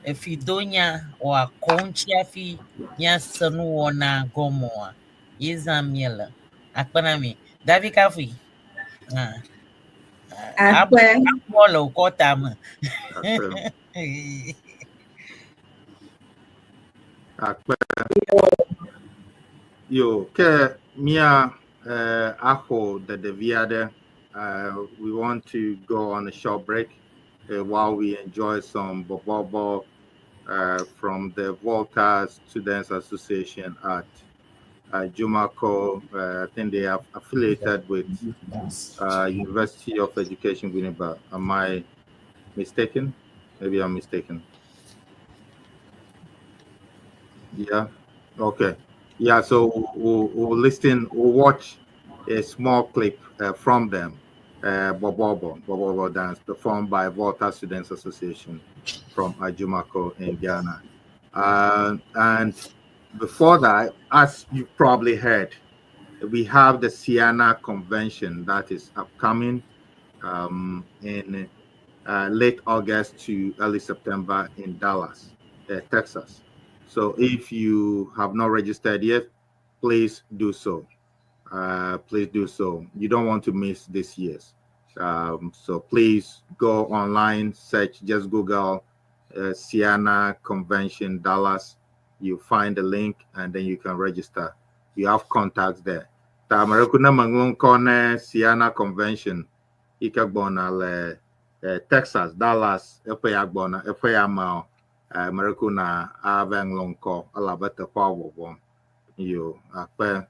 efidonya wòakɔ ŋuti hafi míase nuwɔna gɔme oa ye zãm míele. Akpe na mi. Davi kafui. Ah. Akpe. Abɔ le wò kɔta me. Akpe. Akpe. Yo, ke mia axɔ ɖeɖevi aɖe. We want to go on a short break while we enjoy some bobobo from the Volta Students Association at Ajumako. I think they are affiliated with University of Education, Winneba. Am I mistaken? Maybe I'm mistaken. Yeah. Okay. Yeah. So we'll listen. We'll watch a small clip from them. Bobobo, Bobobo dance performed by Volta Students Association from Ajumako in Ghana. And before that, as you probably heard, we have the Ceana Convention that is upcoming in late August to early September in Dallas, Texas. So if you have not registered yet, please do so. Please do so. You don't want to miss this year's. So please go online, search, just Google Ceana Convention Dallas. You find the link and then you can register. You have contacts there. Ta mereku na mangun kone Ceana Convention ikagbona le Texas, Dallas, eƒe ya gbɔna, eƒe ya ma mereku na ave ŋlɔ ŋkɔ elabe teƒea vɔvɔm. Yo, akpe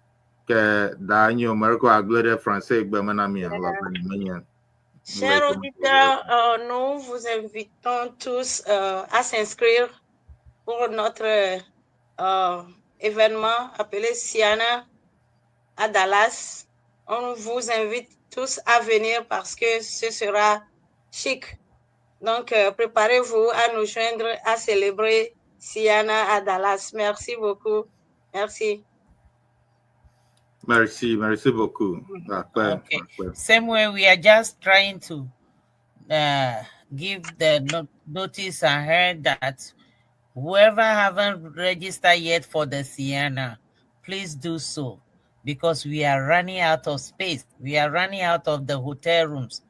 ke da nyo mereku agblẽ ɖe français gbe me na mi elabe menye. Chers auditeurs, nous vous invitons tous à s'inscrire pour notre événement appelé Ceana à Dallas. On vous invite tous à venir parce que ce sera chic. Donc, préparez-vous à nous joindre à célébrer Ceana à Dallas. Merci beaucoup. Merci. Merci, merci beaucoup. Akpe, Okay. akpe. Same way, we are just trying to give the notice ahead that whoever haven't registered yet for the Ceana, please do so because we are running out of space. We are running out of the hotel rooms.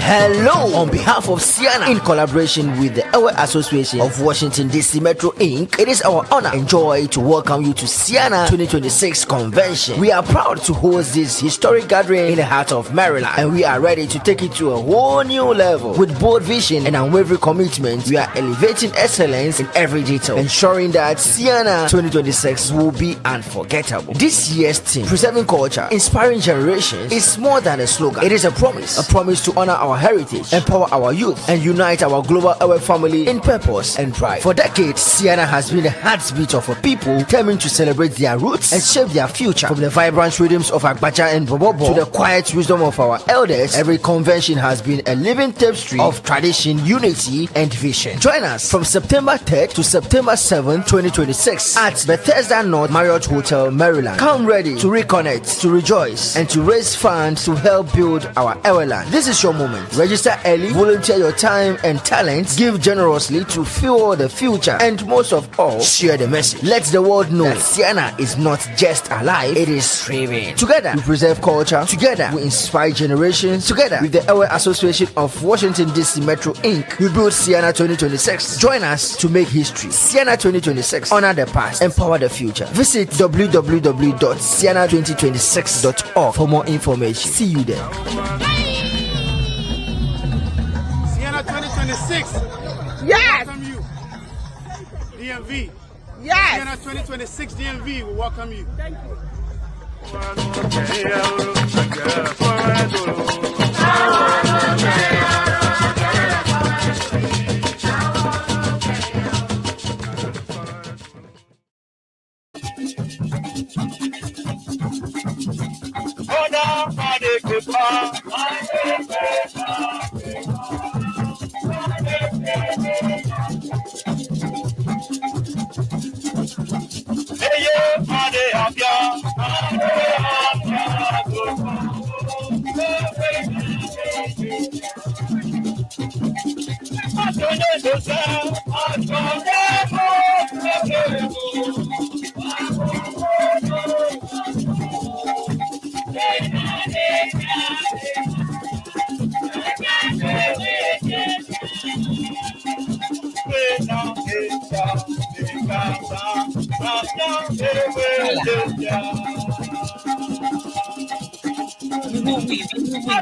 Hello! On behalf of Siena, in collaboration with the Ewe Association of Washington DC Metro Inc., it is our honor and joy to welcome you to Siena 2026 Convention. We are proud to host this historic gathering in the heart of Maryland, and we are ready to take it to a whole new level. With bold vision and unwavering commitment, we are elevating excellence in every detail, ensuring that Siena 2026 will be unforgettable. This year's theme, Preserving Culture, Inspiring Generations, is more than a slogan. It is a promise, a promise to honor our heritage, empower our youth, and unite our global Ewe family in purpose and pride. For decades, Siena has been the heartbeat of a people determined to celebrate their roots and shape their future. From the vibrant rhythms of Agbadza and Bobobo to the quiet wisdom of our elders, every convention has been a living tapestry of tradition, unity, and vision. Join us from September 3rd to September 7th, 2026 at Bethesda North Marriott Hotel, Maryland. Come ready to reconnect, to rejoice, and to raise funds to help build our Eweland. This is your moment. Register early, volunteer your time and talents, give generously to fuel the future, and most of all, share the message. Let the world know that Siena is not just alive, it is thriving. Together, we preserve culture. Together, we inspire generations. Together, with the Ewe Association of Washington, D.C. Metro Inc., we build Siena 2026. Join us to make history. Siena 2026. Honor the past, empower the future. Visit www.siena2026.org for more information. See you there. Siena 2026. Yes. Welcome you. DMV. Yes. Siena 2026 DMV will welcome you. Thank you.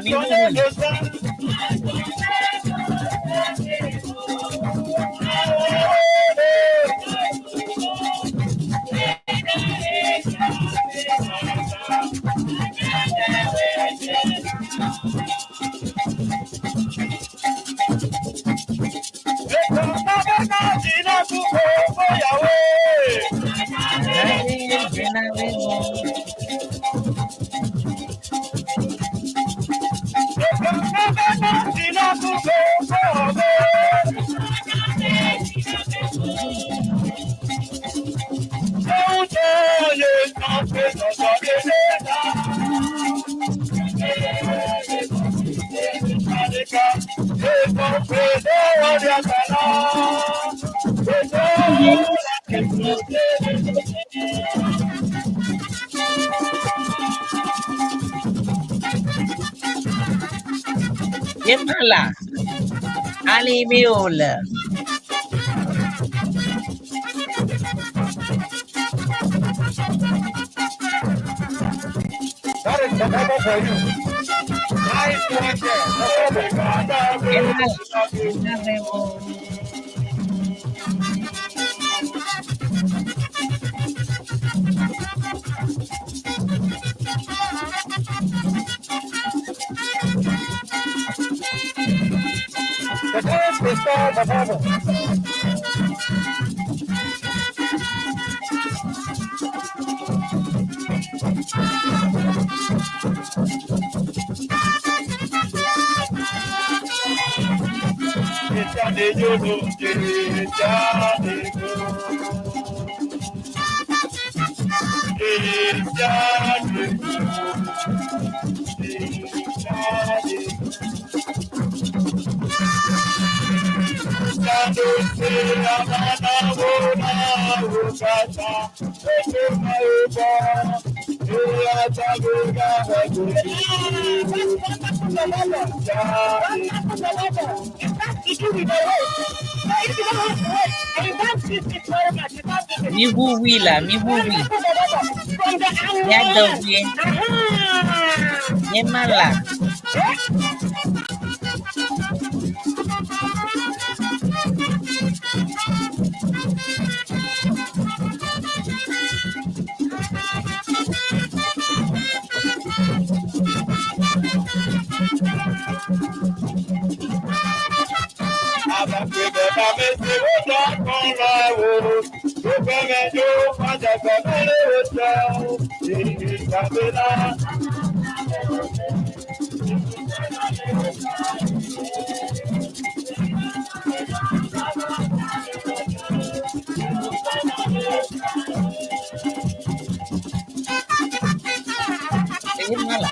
Mihuhui, mihuhui, mihuhui. Yemala. Ali Miola. That is the for you. Nice one there. Miʋuʋui la, miʋuʋui. Miade ʋue. Nye ma la. Nye ma la.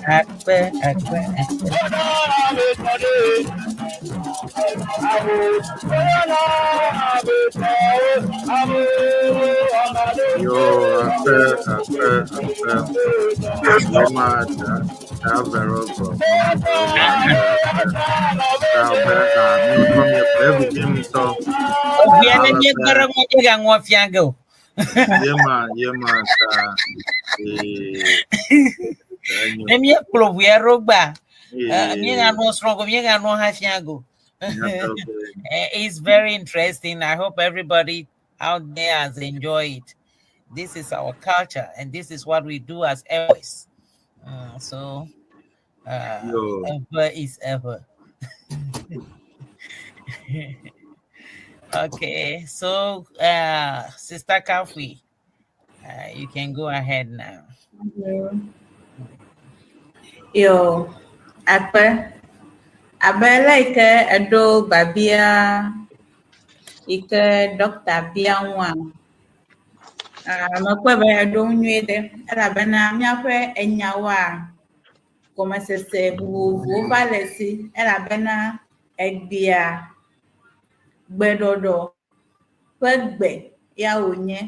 Akpe, akpe, akpe. Yo, akpe, akpe, akpe. Yoma ta ta vero go. Ta be a mi ko mi pe bu mi so. Obia ne mi gbere mo je ga ŋɔ fia ge o. Yema yema ta e. Ne mi kplɔ ʋua ɖo gba, mi ga nɔ srɔ̃ go, mi ga nɔ hã fia go. It's very interesting. I hope everybody out there has enjoyed it. This is our culture, and this is what we do as Ewes. So, ever is ever. Okay, so Sister Kafui, you can go ahead now. Yo, akpe. Abe le yi ke eɖo biabia yi ke ɖɔkta bia ŋua, mekpɔe be eɖo ŋu nyuie ɖe elabena míaƒe enyawoa, gɔmesese vovovowo va le esi elabena egbea gbeɖɔɖɔ ƒe gbe ya wònye.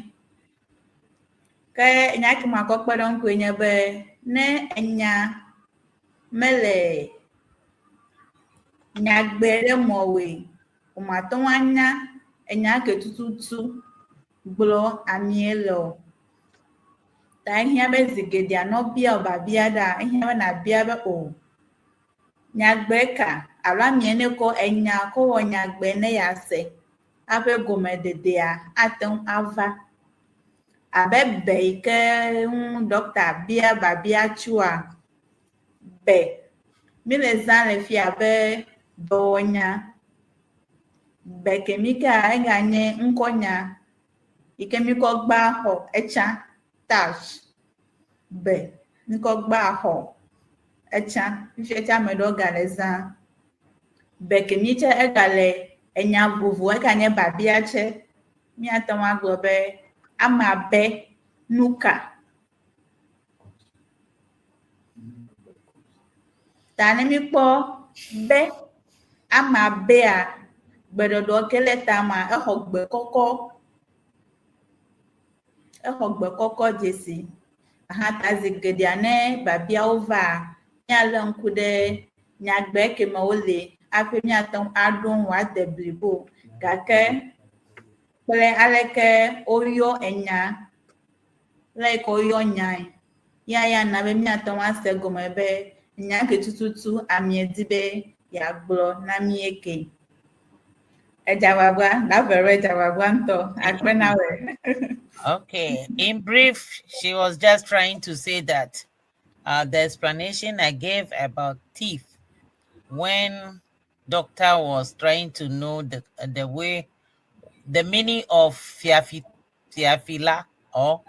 Ke nya ke makɔ kpe ɖe eŋu koe nye be ne enya mele nyagbe ɖe mɔ woe, womate ŋu anya enya ke tututu gblɔ amie le o. Ta ehiã be zi geɖea ne wobia wò biabia ɖea, ehiã be nàbia be o nyagbe ka alo amie ne kɔ enya kɔ wɔ nyagbe ne yease hafi gɔmededea ate ŋu ava. Abe be yi ke ŋu ɖɔkta bia biabia tsoa, be míle zã le fia abe dɔwɔnya. Be kemi kea eganye ŋkɔnya yi ke míkɔ gba xɔ etsã thatch. Be míkɔ gba xɔ etsã. Fifia tse ame ɖewo gale zã. Be kemi tse egale enya vovo eganye biabia tse. Míate ŋu agblɔ be amea be nuka? Ta ne míkpɔ be amea bea, gbeɖɔɖɔ ke le tamea, exɔ gbe kɔkɔ. Exɔ gbe kɔkɔ dzesi. Aha ta zi geɖea ne biabiawo vaa, míalé ŋku ɖe nyagbe ke me wole hafi míate ŋu aɖo ŋu wòade blibo. Gake kple aleke woyɔ enya, le yi ke woyɔ nyae, ya ya na be míate ŋu ase egɔme be nya ke tututu amea di be yeagblɔ na mí eke. Edze agbagba, Davero edze agbagba ŋutɔ. Akpe na wòe. Okay. In brief, she was just trying to say that the explanation I gave about thief when doctor was trying to know the way the meaning of fiafi fiafila or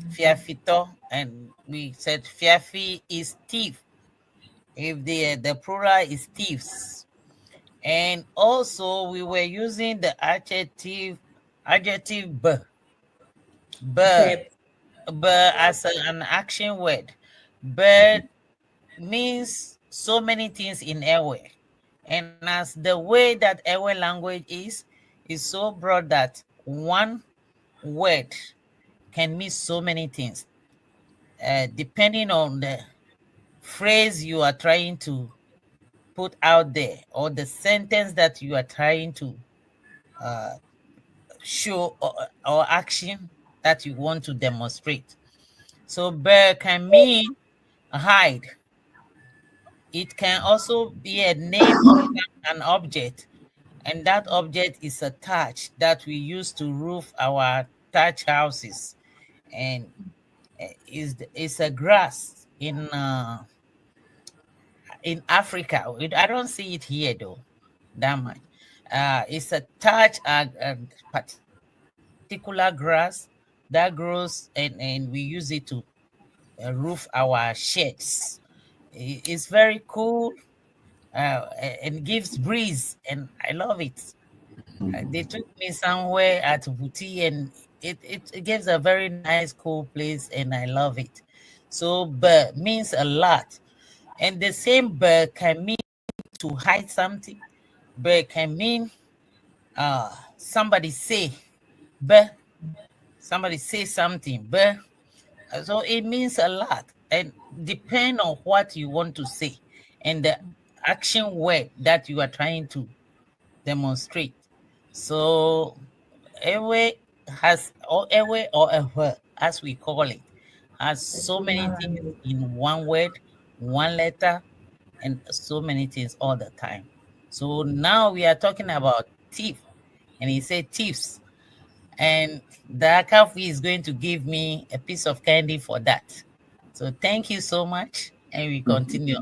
fiafito, and we said fiafi is thief. If the plural is thieves. And also we were using the adjective b b b as an action word. But means so many things in Ewe. And as the way that Ewe language is so broad that one word can mean so many things, depending on the phrase you are trying to put out there or the sentence that you are trying to show or action that you want to demonstrate. So bear can mean hide. It can also be a name of an object, and that object is a thatch that we use to roof our thatch houses, and is a grass in Africa. I don't see it here though, that much. It's a thatch, a particular grass that grows, and we use it to roof our sheds. It's very cool and gives breeze, and I love it. They took me somewhere at Bouti, and it gives a very nice, cool place, and I love it. So, but means a lot. And the same bird can mean to hide something, but can mean somebody say, but somebody say something, but so it means a lot, and depend on what you want to say and the action word that you are trying to demonstrate. So Ewe has, or Ewe or Ewe, as we call it, has so many things in one word, one letter, and so many things all the time. So now we are talking about thief, and he said thieves, and the Akafi is going to give me a piece of candy for that. So thank you so much, and we continue.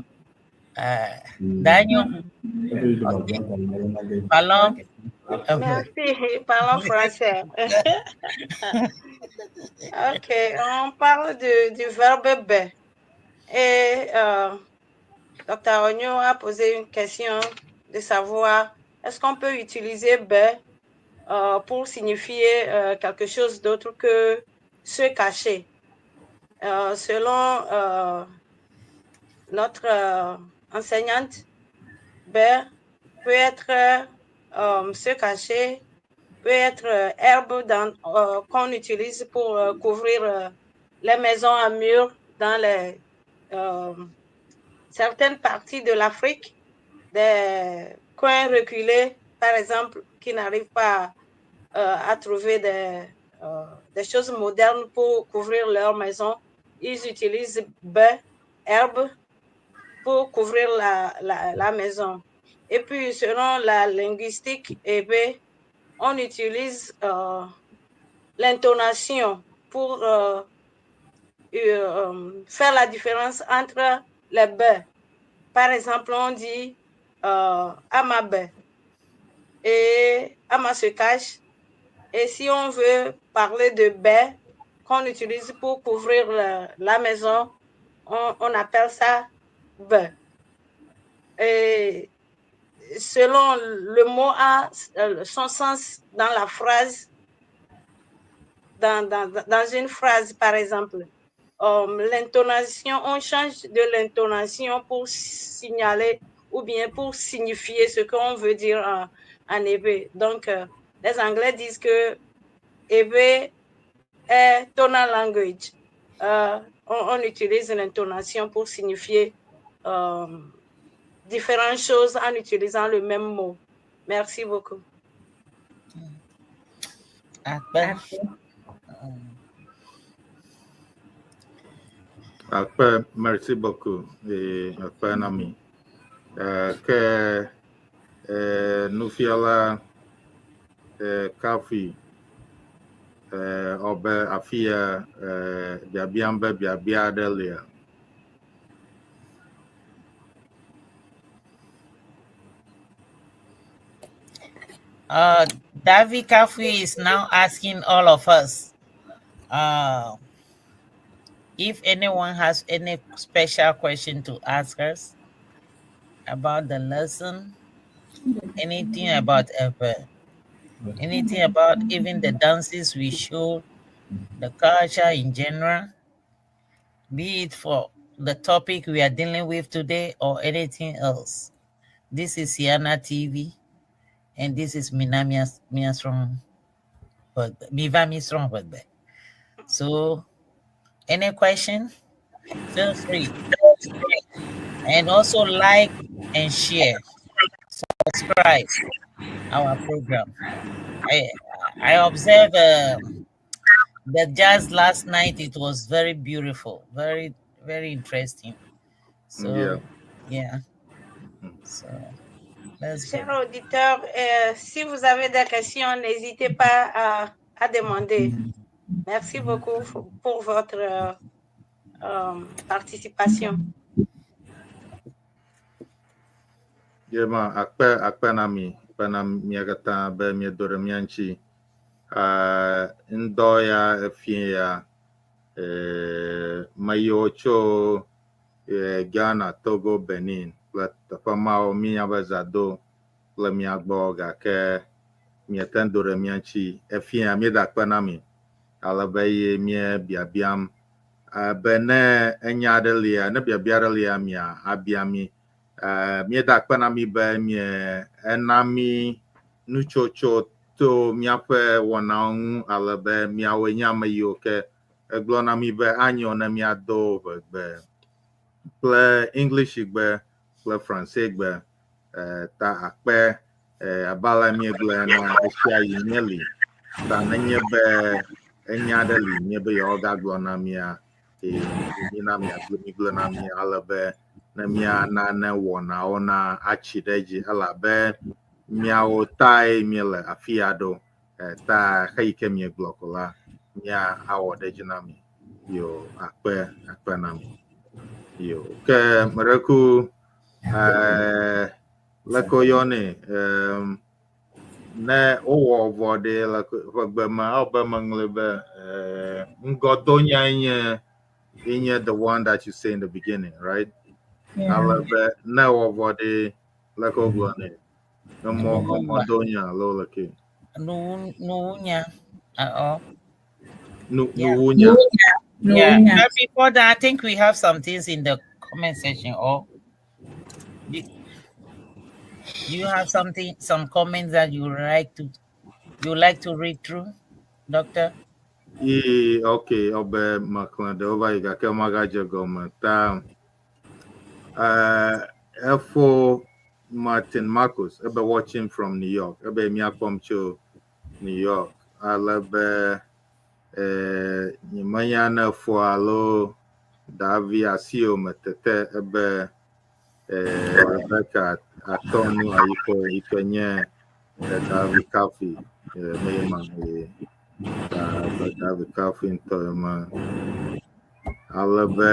Daniel, okay. Parlons. Merci, parlons français. Ok, on parle du verbe be. Et Dr. Ogno a posé une question de savoir est-ce qu'on peut utiliser be pour signifier quelque chose d'autre que se cacher. Selon notre enseignante, be peut être se cacher, peut être herbe qu'on utilise pour couvrir les maisons à murs dans les certaines parties de l'Afrique, des coins reculés, par exemple, qui n'arrivent pas à trouver des choses modernes pour couvrir leur maison. Ils utilisent baies, herbes pour couvrir la maison. Et puis, selon la linguistique éwé, on utilise l'intonation pour faire la différence entre les baies. Par exemple, on dit Amabe et Ama se cache. Et si on veut parler de baie qu'on utilise pour couvrir la maison, on appelle ça baie. Et selon le mot a son sens dans la phrase, dans une phrase par exemple, l'intonation, on change de l'intonation pour signaler ou bien pour signifier ce qu'on veut dire en éwé. Donc, les Anglais disent que éwé est tonal language. On utilise l'intonation pour signifier différentes choses en utilisant le même mot. Merci beaucoup. Akpe. Akpe, merci beaucoup. Et akpe na mi. Ke nufiala Kafi ɔbe afia biabiam be biabia aɖe lia. David Kafui is now asking all of us if anyone has any special question to ask us about the lesson, anything about Ewe, anything about even the dances we show, the culture in general, be it for the topic we are dealing with today or anything else. This is Siana TV, and this is Mina Miasron, Miva Misron. So, any question? Feel free. And also like and share, subscribe our program. I observed the jazz last night. It was very beautiful, very, very interesting. So yeah. So let's go. Chers auditeurs, si vous avez des questions, n'hésitez pas à demander. Merci beaucoup pour votre participation. Yema akpe akpe na mi akpe na mia katã be miedo ɖe mía ŋuti. Ŋdɔ ya efie ya me yiwo tso Ghana, Togo, Benin kple teƒe mawo míenya be zã do kple mía gbɔ gake miete ŋu do ɖe mía ŋuti. Efie ya míeda akpe na mi ale be ye mía biabiam be ne enya aɖe lia, ne biabia aɖe lia mia abia mi. Míeda akpe na mi be mie ena mi nutsotso to míaƒe wɔnawo ŋu ale be míawoe nye ame yiwo ke egblɔ na mi be anyo ne míado ʋegbe kple English gbe kple French gbe ta akpe abe ale míegblɔe ene esia yi míeli ta nenye be enya aɖe li míebe yewoagagblɔ na mía mina miagblɔ migblɔ na mí ale be ne míana ne wɔnawo na atsi ɖe edzi elabe míawo tae míele afi ya ɖo ta xe yi ke miegblɔ ko la mía awɔ ɖe edzi na mi yo akpe akpe na mi yo ke meɖeku leke woyɔnɛ ne wowɔ vɔ ɖe le ʋegbe me awɔ be meŋlɔe be ŋgɔdonyae nye the one that you say in the beginning, right? Yeah. Ale be ne wɔ vɔ ɖe leke wogblɔnɛ emɔ emɔdonya alo leke Nuwunya. Uh-oh. nu Yeah. nuwunya. Yeah. Nuwunya. But before that, I think we have some things in the comment section. Or do you have something, some comments that you like to read through, Doctor? Ee, okay, ɔbe mexlẽ ɖewo va yi gake magadze gɔme ta efo Martin Marcus ebe watching from New York ebe míakpɔm tso New. New York. Ale be nyemenya ne fo alo Davi asiwò me tete ebe Rebecca atɔ nu ayikɔ yi ke nye Davi Kafi me ma Davi Kafi ŋutɔ ma. Ale be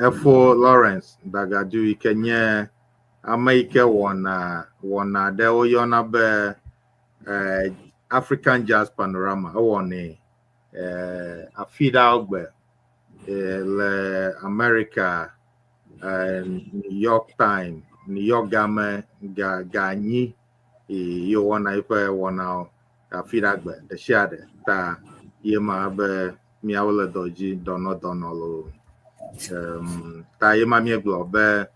efo Lawrence Dagadu yi ke nye ame yi ke wɔna wɔna ɖe woyɔna be African Jazz Panorama ewɔnɛ afi ɖawo gbe le America New York time New York game ga ga nyi ye wɔna eƒe wɔnawo afi ɖa gbe ɖe sia ɖe ta ye ma be míawo le dɔ dzi dɔnɔ dɔnɔ loo ta ye ma míegblɔ be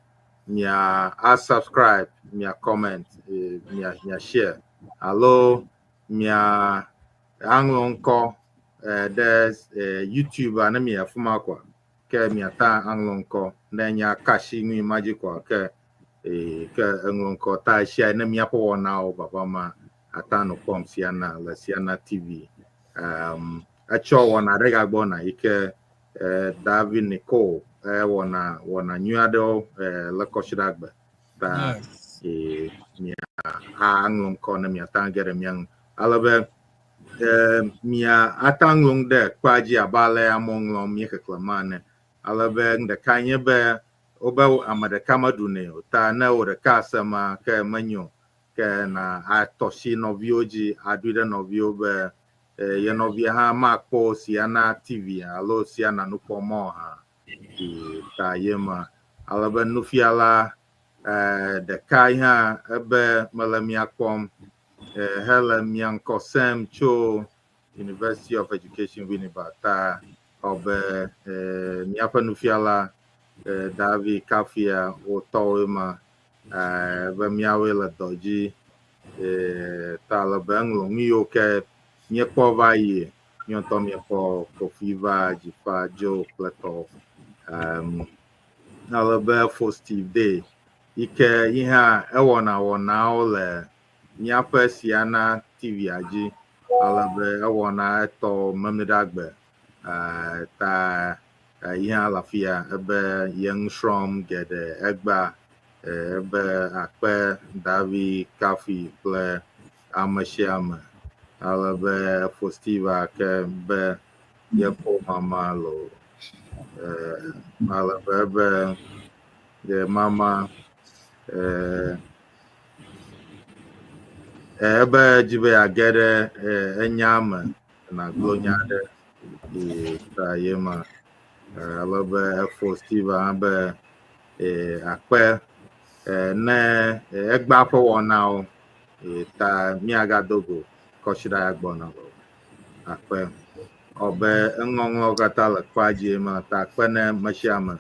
mia a subscribe mia comment mia share alo mia aŋlɔ ŋkɔ ɖe YouTube a ne mi afi ma kɔa ke miata aŋlɔ ŋkɔ ne nya kasi nui ma dzi kɔa ke ke eŋlɔ ŋkɔ ta esia ne míaƒe wɔnawo vava ma ata nɔ kpɔm Siana le Siana TV etsɔ wɔna ɖe gagbɔna yi ke David Nicole wɔna wɔna nyui aɖewo le kɔsiɖagbe ta mia aŋlɔ ŋkɔ ne miata ge ɖe mia ŋu ale be mia ata ŋlɔ nu ɖe kpea dzi abe ale amewo ŋlɔm míexexlẽ ma ene ale be nu ɖeka nye be wobe ame ɖeka meɖunɛ o ta ne wò ɖeka se ma ke menyo ke na atɔ si nɔviwo dzi aɖui ɖe nɔviwo be ye nɔvia hã makpɔ Siana TV alo Siana nukpɔmɔ hã ta ye ma ale be nufiala ɖeka hã ebe mele mia kpɔm hele mia ŋkɔ sem tso University of Education Winneba ta ɔbe míaƒe nufiala Davi Kafia wotɔwoe ma be míawoe le dɔ dzi ta le be eŋlɔ nu yiwo ke míekpɔ va yi míawo ŋutɔ míekpɔ Kofi va Dzifa Joe kple tɔwo ale be fo Steve Day yi ke yi hã ewɔna wɔnawo le míaƒe Siana TV-a dzi ale be ewɔna etɔ Memleɖagbe ta yi hã le afi ya ebe ye nu srɔ̃m geɖe egbea ebe akpe Davi Kafi kple ame sia ame ale be fo Steve ke be yekpɔ mama loo ale be ebe ye mama ebe dzi be yeage ɖe enya me nàgblɔ nya aɖe ta ye ma ale be efo Steve hã be akpe ne egbea ƒe wɔnawo ta míagado go kɔsiɖa ya gbɔna o akpe ɔbe eŋɔŋlɔwo katã le kpea dzi ma ta akpe ne me sia ame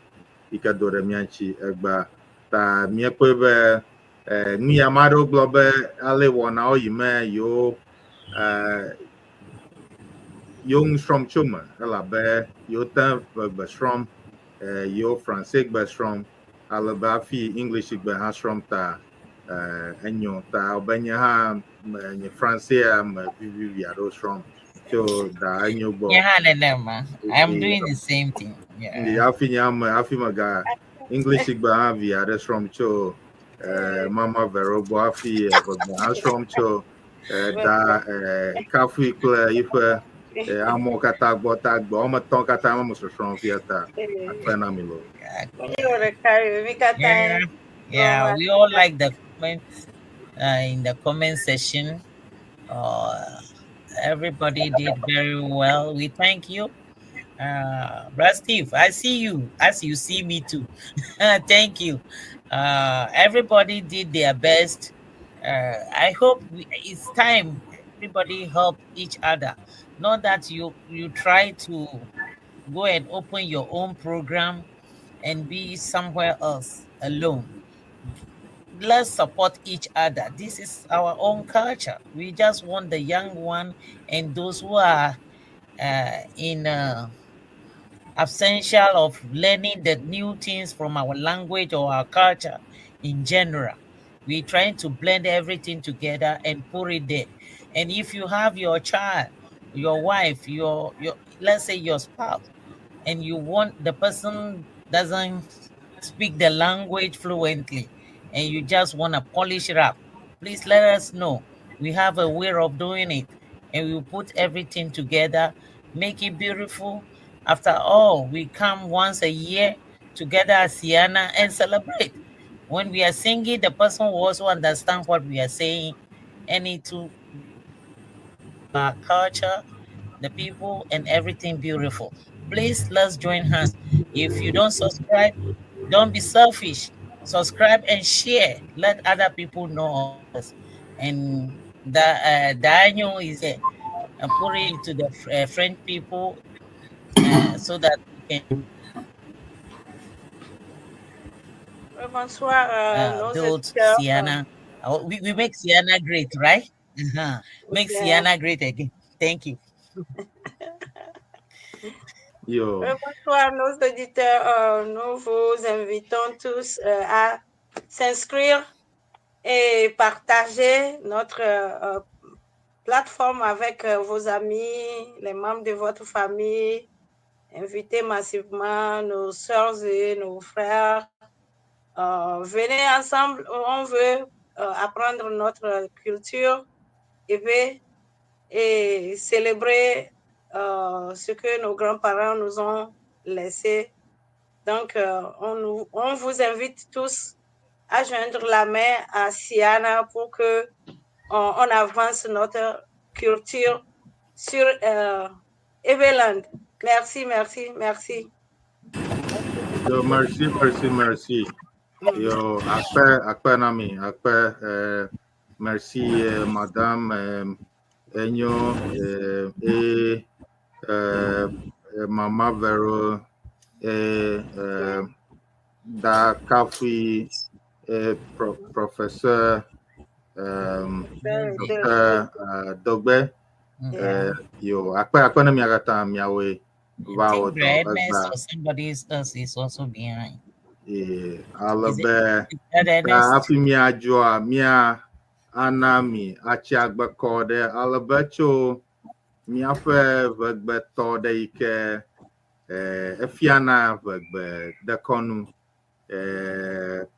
yi ke do ɖe mía ŋuti egbea ta míekpɔe be nu ya ame aɖewo gblɔ be ale wɔnawo yi me yewo yewo nu srɔ̃m tso me elabe yewo te gbe srɔ̃m yewo Franse gbe srɔ̃m ale be hafi English gbe hã srɔ̃m ta enyo ta be nye hã nye Fransea me vivivi aɖewo srɔ̃m tso da enyo gbɔ. Nye hã nenema. I am doing the same thing. Yeah. Hafi nye ame hafi mega English gbe hã vi aɖe srɔ̃m tso Mama Vero gbɔ hafi gbe hã srɔ̃m tso da Kafui kple yiƒe amewo katã gbɔ ta gbe wɔme etɔ̃ katã me sɔsrɔ̃m fia ta akpe na mi lo. Yeah, we all like the comments in the comment section. Everybody did very well. We thank you. Brother Steve, I see you as you see me too. Thank you. Everybody did their best. I hope it's time everybody help each other. Not that you try to go and open your own program and be somewhere else alone. Let's support each other. This is our own culture. We just want the young one and those who are in absential of learning the new things from our language or our culture in general. We're trying to blend everything together and put it there. And if you have your child, your wife, your let's say your spouse, and you want the person doesn't speak the language fluently, and you just want to polish it up, please let us know. We have a way of doing it, and we put everything together, make it beautiful. After all, we come once a year together as Ceana and celebrate. When we are singing, the person will also understand what we are saying, and it to our culture, the people, and everything beautiful. Please, let's join hands. If you don't subscribe, don't be selfish. Subscribe and share. Let other people know us. And the Daniel is a put it to the French people so that we can Bonsoir, nos build auditeurs. Ceana. We make Ceana great, right? Uh-huh. Make Yeah. Ceana great again. Thank you. Yo. Bonsoir, nos auditeurs. Nous vous invitons tous à s'inscrire et partager notre plateforme avec vos amis, les membres de votre famille. Invitez massivement nos sœurs et nos frères. Venez ensemble, on veut apprendre notre culture et, puis, et célébrer ce que nos grands-parents nous ont laissé. Donc, on vous invite tous à joindre la main à Ceana pour que on avance notre culture sur Eveland. Merci, merci, merci. Yo, merci, merci, merci. Yo, akpe, akpe na mi, akpe, merci, madame Enyo, et Mama Vero, et Da Kafi, et professeur Dr. Dogbe. Yo, akpe, akpe na mi agata miawe. I think Ernest or somebody else is also behind. Ale be Is that Ernest? Hafi míadzɔa mía ana mi atsi agbekɔ ɖe ale be tso míaƒe ʋegbetɔ ɖe yi ke efiana ʋegbe dekɔnu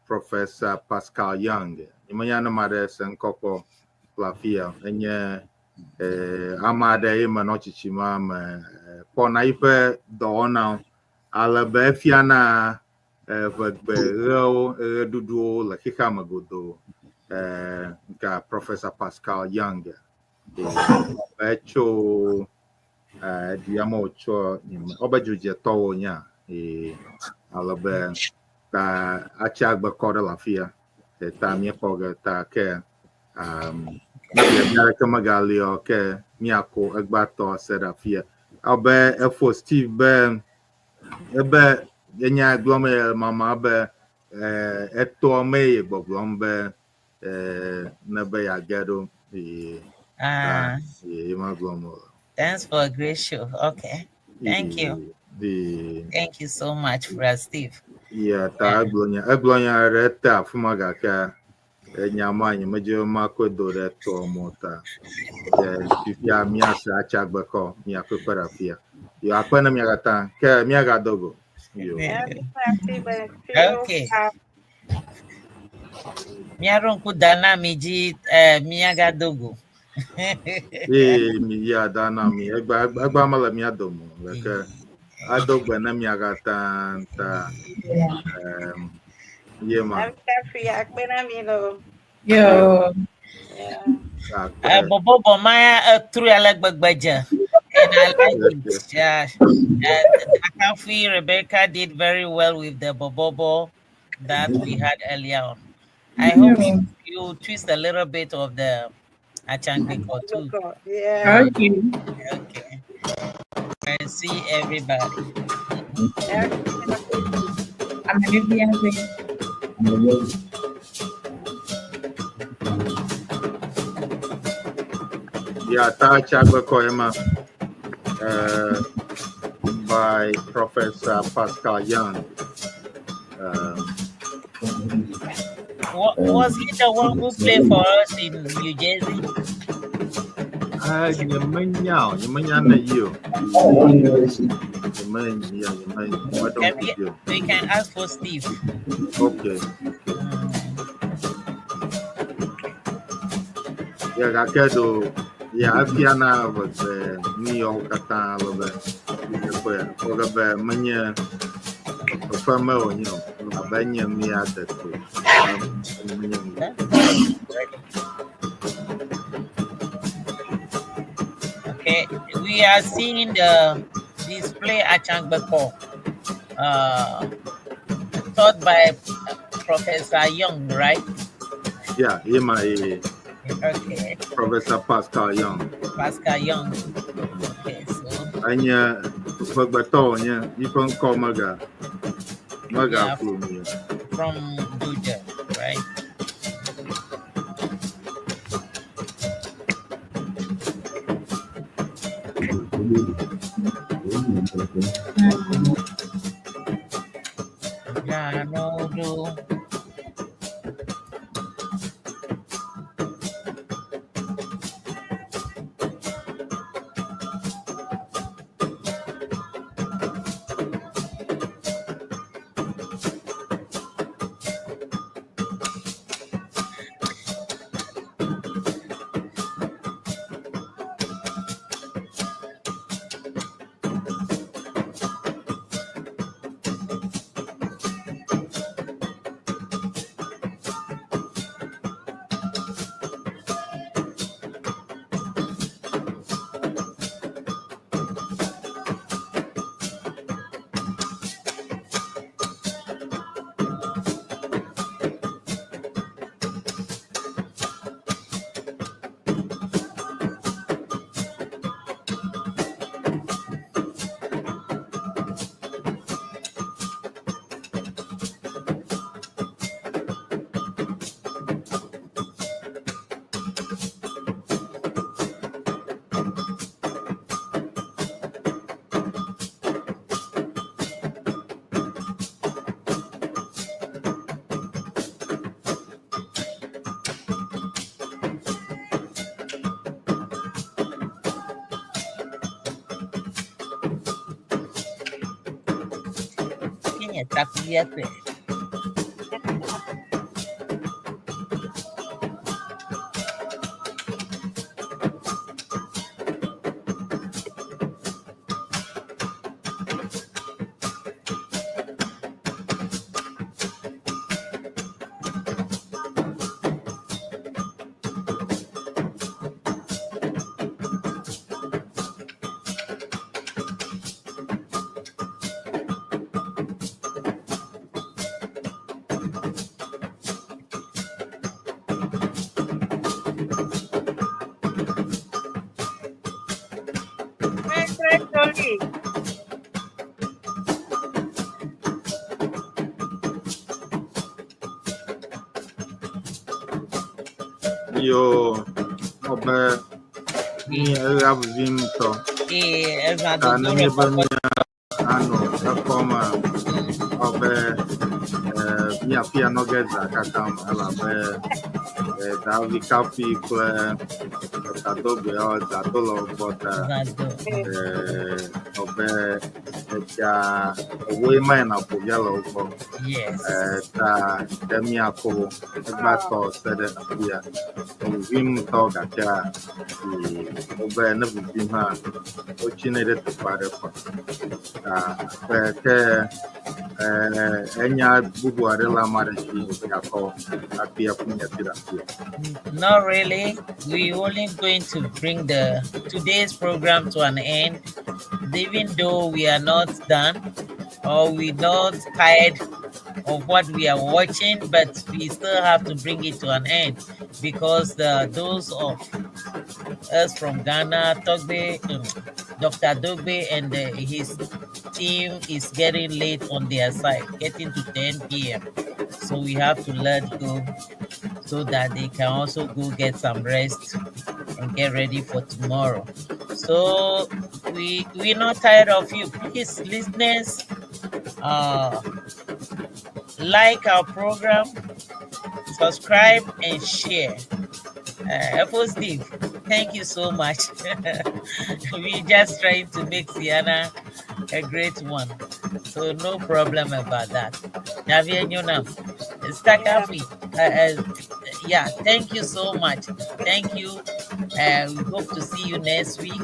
Professor Pascal Young. Nyemenya ne ma ɖe se ŋkɔ kpɔ le afia. Enye ame aɖe ye menɔ tsitsime me kpɔna yiƒe dɔwɔnawo ale be efiana ʋegbe ɣewo ɣeɖuɖuwo le xexea me godoo. Nka Professor Pascal Young etso edu ya me wòtsɔ wobe dzodzetɔwo nya ale be ta atsi agbekɔ ɖe le afia ta míekpɔ ge ta ke biabia ɖeke megali o ke míako egbatɔ se ɖe afia. Abe efo Steve be ebe enya gblɔm ye mama be etoa me ye gbɔgblɔm be ne be yeage ɖo ye Ah, ye ma gblɔm o. Thanks for a great show. Okay. Thank you. The Thank you so much, Brother Steve. Yeah, ta egblɔ nya ɖe te afi ma gake enya ma nye medze makɔe do ɖe toa mɔ ta. Fifia míase atsi agbekɔ míakɔe kpe ɖe afia. Yo akpe ne mia katã ke míagado go. Yo. Merci, merci. Okay. Míaɖo ŋku da na mi dzi míagado go. Ee, mi ya da na mi egba egba mele mía dome o gake ado gbe ne mia katã ta ye ma. Merci, akpe na mi lo. Yo. Akpe. Bobo Maya etru ale gbegbe dze. And I like it. Yeah. Akafi Rebecca did very well with the bobobo that we had earlier on. I hope you twist a little bit of the Atsiangbekɔ too. Yeah. Okay. Okay. I see everybody. I'm a Yeah, ta atsi agbekɔ ye ma. By Professor Pascal Young. Was he the one who played for us in New Jersey? Ah, nyemenya o, nyemenya ne yi o. Nyemenya, nyemenya, nyemenya Can we, ŋku dzi o. we can ask for Steve. Okay. Ya gake do ya efia na veve nu yawo katã ale be ekpɔe kpɔ ge be menye fefe me wònye o elabe enye mía deto. Menye nu. Okay, we are seeing the display Atsiãgbekɔ, taught by Professor Young, right? Yeah, ye ma ye Okay, Professor Pascal Young. Pascal Young. Okay, so Enye ƒegbetɔ wònye yiƒe ŋkɔ mega megaflu mi o. From Georgia, right? Yeah, no, do. Kenya takuya pe. Très, très joli. Yo, ɔbe mi eya vivi ŋutɔ. Eh, eva Ta dodo ne le míebe kɔkɔ. míanɔ ekɔme ɔbe míafia nɔ ge zã katã me elabe davi kafi kple etadogbeawo zã do le wo gbɔ ta ɔbe etsia ewoe ma yina ƒo via le wo gbɔ. Yes. Ta ɖe míako egba tɔ se ɖe afia. Evivim ŋutɔ gakea wobe ne vivim hã wotsinɛ ɖe teƒe aɖe kɔ. Ta ke ke enya bubu aɖe le ame aɖe si yakɔ hafi aƒu nyati ɖe afia. Not really. We only going to bring the today's program to an end, even though we are not done or we not tired of what we are watching, but we still have to bring it to an end because the those of us from Ghana, Togbe, Dr. Dogbe and his team is getting late on their side, getting to 10 p.m. So we have to let go so that they can also go get some rest and get ready for tomorrow. So we're not tired of you. Please, listeners, like our program, Subscribe and share. FO Steve, thank you so much. We just trying to make Ceana a great one. So no problem about that. Javier Nyonam, Yeah. Stakafi, yeah, thank you so much. Thank you. We hope to see you next week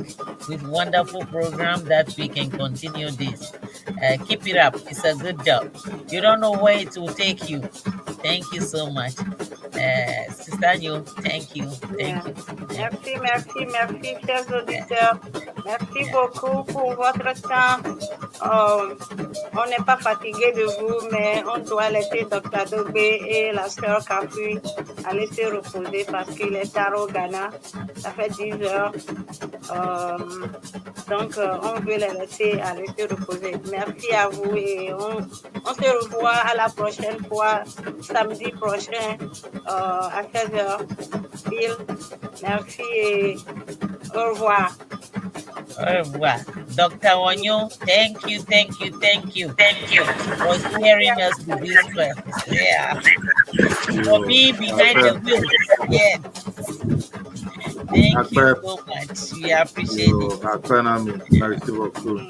with wonderful program that we can continue this. Keep it up. It's a good job. You don't know where it will take you. Thank you so much. Sister Nyo, thank you. Yeah. Thank you. Thank you. Merci, merci, merci, chers Yeah. auditeurs. Merci Yeah. beaucoup pour votre temps. On n'est pas fatigué de vous, mais on doit laisser Dr. Dogbe et la sœur Kafui aller se reposer parce qu'il est tard au Ghana. Ça fait 10 heures. Donc, on veut les laisser aller se reposer. Merci à vous et on se revoit à la prochaine fois, samedi prochain à 16h. Bill, merci et au revoir. Au revoir. Dr. Wanyo, thank you, thank you, thank you, thank you for steering us to this place. Yeah. For Yo, being behind akpe, the wheel. Yeah. Thank you akpe, so much. We appreciate yo, it. akpe na mi. Merci beaucoup.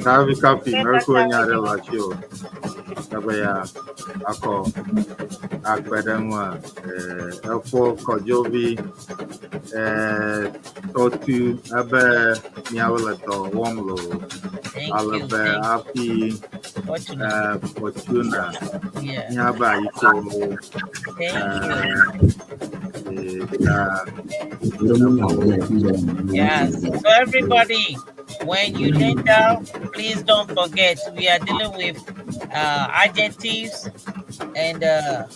Davi Kapi, Merci, merci Dr. nya ɖe Wanyo. le asi o. Ebe ya akɔ akpe ɖe ŋua. Efo Kɔdzovi, tɔtu ebe miawo le dɔ wɔm loo. Thank Ale you. be Thank you. hafi Fortuna. Fortuna Yeah. míabe ayikowo Thank you. ta Yes. So everybody, when you learn down, please don't forget we are dealing with adjectives and the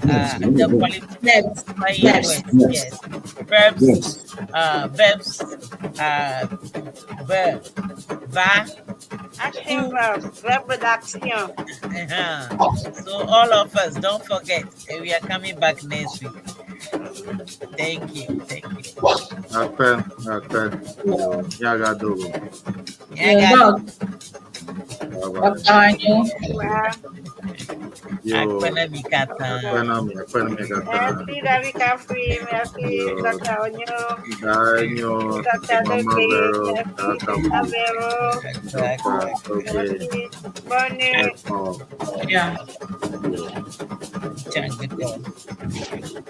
Verbs. qualifying Verbs. words. Yes. Verbs, verbs, verb, va, Action ku. verb, verbe d'action. So all of us, don't forget, we are coming back next week. Thank you. Thank you. akpe akpe yo míagado go. Yeah, Yo, guys. Doc, Bye bye. Dr. Wanyo. Ouais. Yo Akpena mikata. akpe na mi akpe na mi katã. Merci David Kafui, merci Yo Dr. Onyo, Danyo, Dr. Mama Dogbe, Vero, merci Dr. Sister Vero, Dr. Dogbe, merci. Bonne nuit. Eko. Yeah. Yo.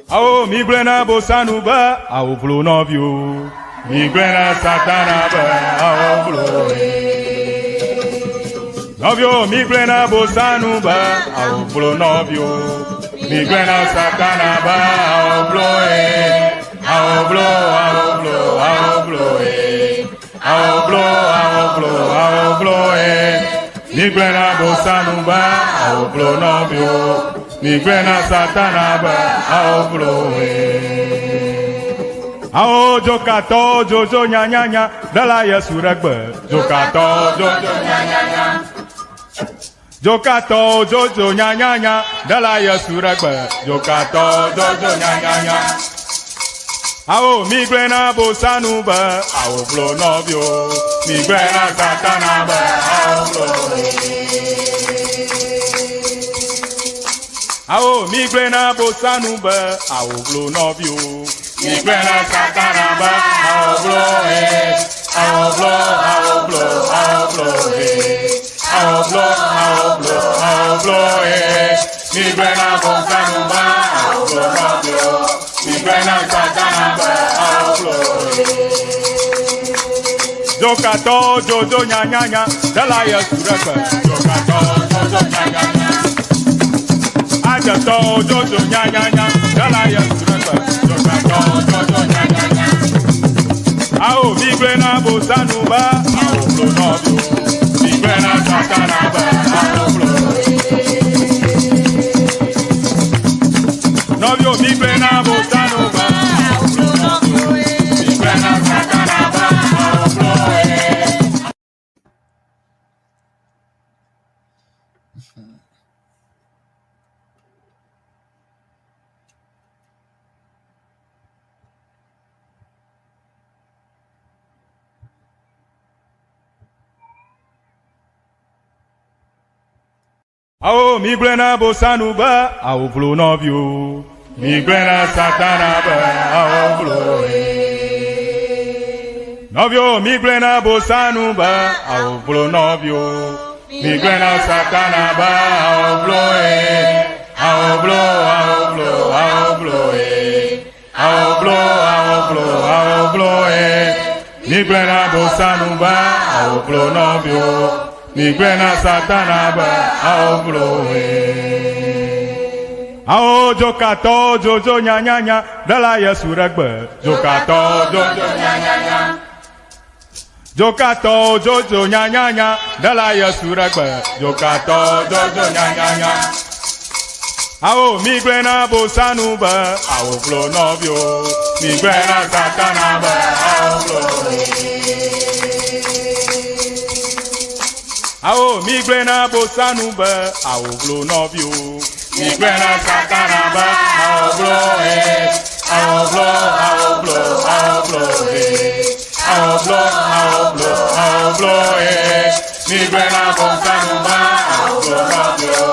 Awo mi gblẽ na bosanu be awo vlo nɔviwo. Mi gblẽ na satana be awo vlo ye. Nɔviwo mi gblẽ na bosanu be awo vlo nɔviwo. Mi gblẽ na satana be awo vlo ye. Awo vlo, awo vlo, awo vlo ye. Awo vlo, awo vlo, awo vlo ye. Mi gblẽ na bosanu be awo vlo nɔviwo. Mi gblẽ na satana be awo vlo ye. Awo dzokatɔ dzodzo nyanyanya ɖela Yesu ɖe gbe. Dzokatɔ dzodzo nyanyanya. Dzokatɔ dzodzo nyanyanya ɖela Yesu ɖe gbe. Dzokatɔ dzodzo nyanyanya. Awo mi gblẽ na bosanu be awo vlo nɔviwo. Mi gblẽ na satana be awo vlo ye. Awo mi gblẽ na bosanu be awo vlo nɔviwo. Mi gblẽ na satana be awo vlo ye. Awo vlo, awo vlo, awo vlo ye. Awo vlo, awo vlo, awo vlo ye. Mi gblẽ na bosanu be awo vlo nɔviwo. Mi gblẽ na satana be awo vlo ye. Dzokatɔ dzodzo nyanyanya ɖela Yesu ɖe gbe. Dzokatɔ dzodzo nyanyanya. Adzetɔ dzodzo nyanyanya ɖela Yesu ɖe gbe. Dzokatɔ dzodzo nyanyanya. Awo mi gblẽ na bosanu be awo vlo nɔviwo. Mi gblẽ na satana be awo vlo. Nɔviwo mi gblẽ na bosanu be awo vlo nɔviwo. Mi gblẽ na satana be awo vlo ye. Awo mi gblẽ na bosanu be awo vlo nɔviwo. Migblẽ na Satana be awovlo e. Nɔviwo migblẽ na Bosanu be awovlo nɔviwo. Migblẽ na Satana be awovlo e. Awovlo, awovlo, awovlo e. Awovlo, awovlo, awovlo e. Migblẽ na Bosanu be awovlo nɔviwo. Migblẽ na Satana be awovlo e. Awo dzokatɔwo dzodzo nyanyanya ɖela Yesu ɖe gbe. Dzokatɔwo dzodzo nyanyanya. Dzokatɔwo dzodzo nyanyanya ɖela Yesu ɖe gbe. Dzokatɔwo dzodzo nyanyanya. Awo migblẽ na Bosanu be awo vlo nɔviwo. Migblẽ na Satana be awo vlo. Awo migblẽ na Bosanu be awo vlo nɔviwo. Migblẽ na Satana be awo vlo e. Awo vlo, awo vlo, awo vlo e. Awo vlo, awo vlo, awo vlo e. Migblẽ na Bosanu be awo vlo nɔviwo.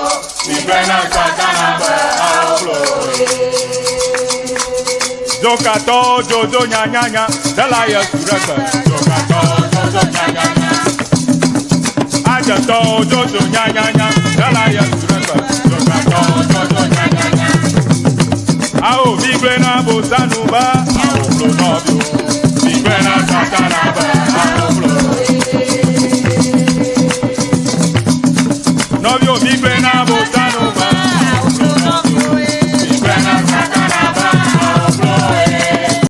Migblẽ na Satana be awo vlo e. Dzokatɔwo dzodzo nyanyanya ɖela Yesu ɖe gbe. Dzokatɔwo dzodzo nyanyanya. Adzetɔwo dzodzo nyanyanya ɖela Yesu ɖe gbe. Dzokatɔwo dzodzo nyanyanya. Awo migblẽ na Bosanu be awo vlo nɔviwo. Migblẽ na Satana be awo vlo. Nɔviwo migblẽ na.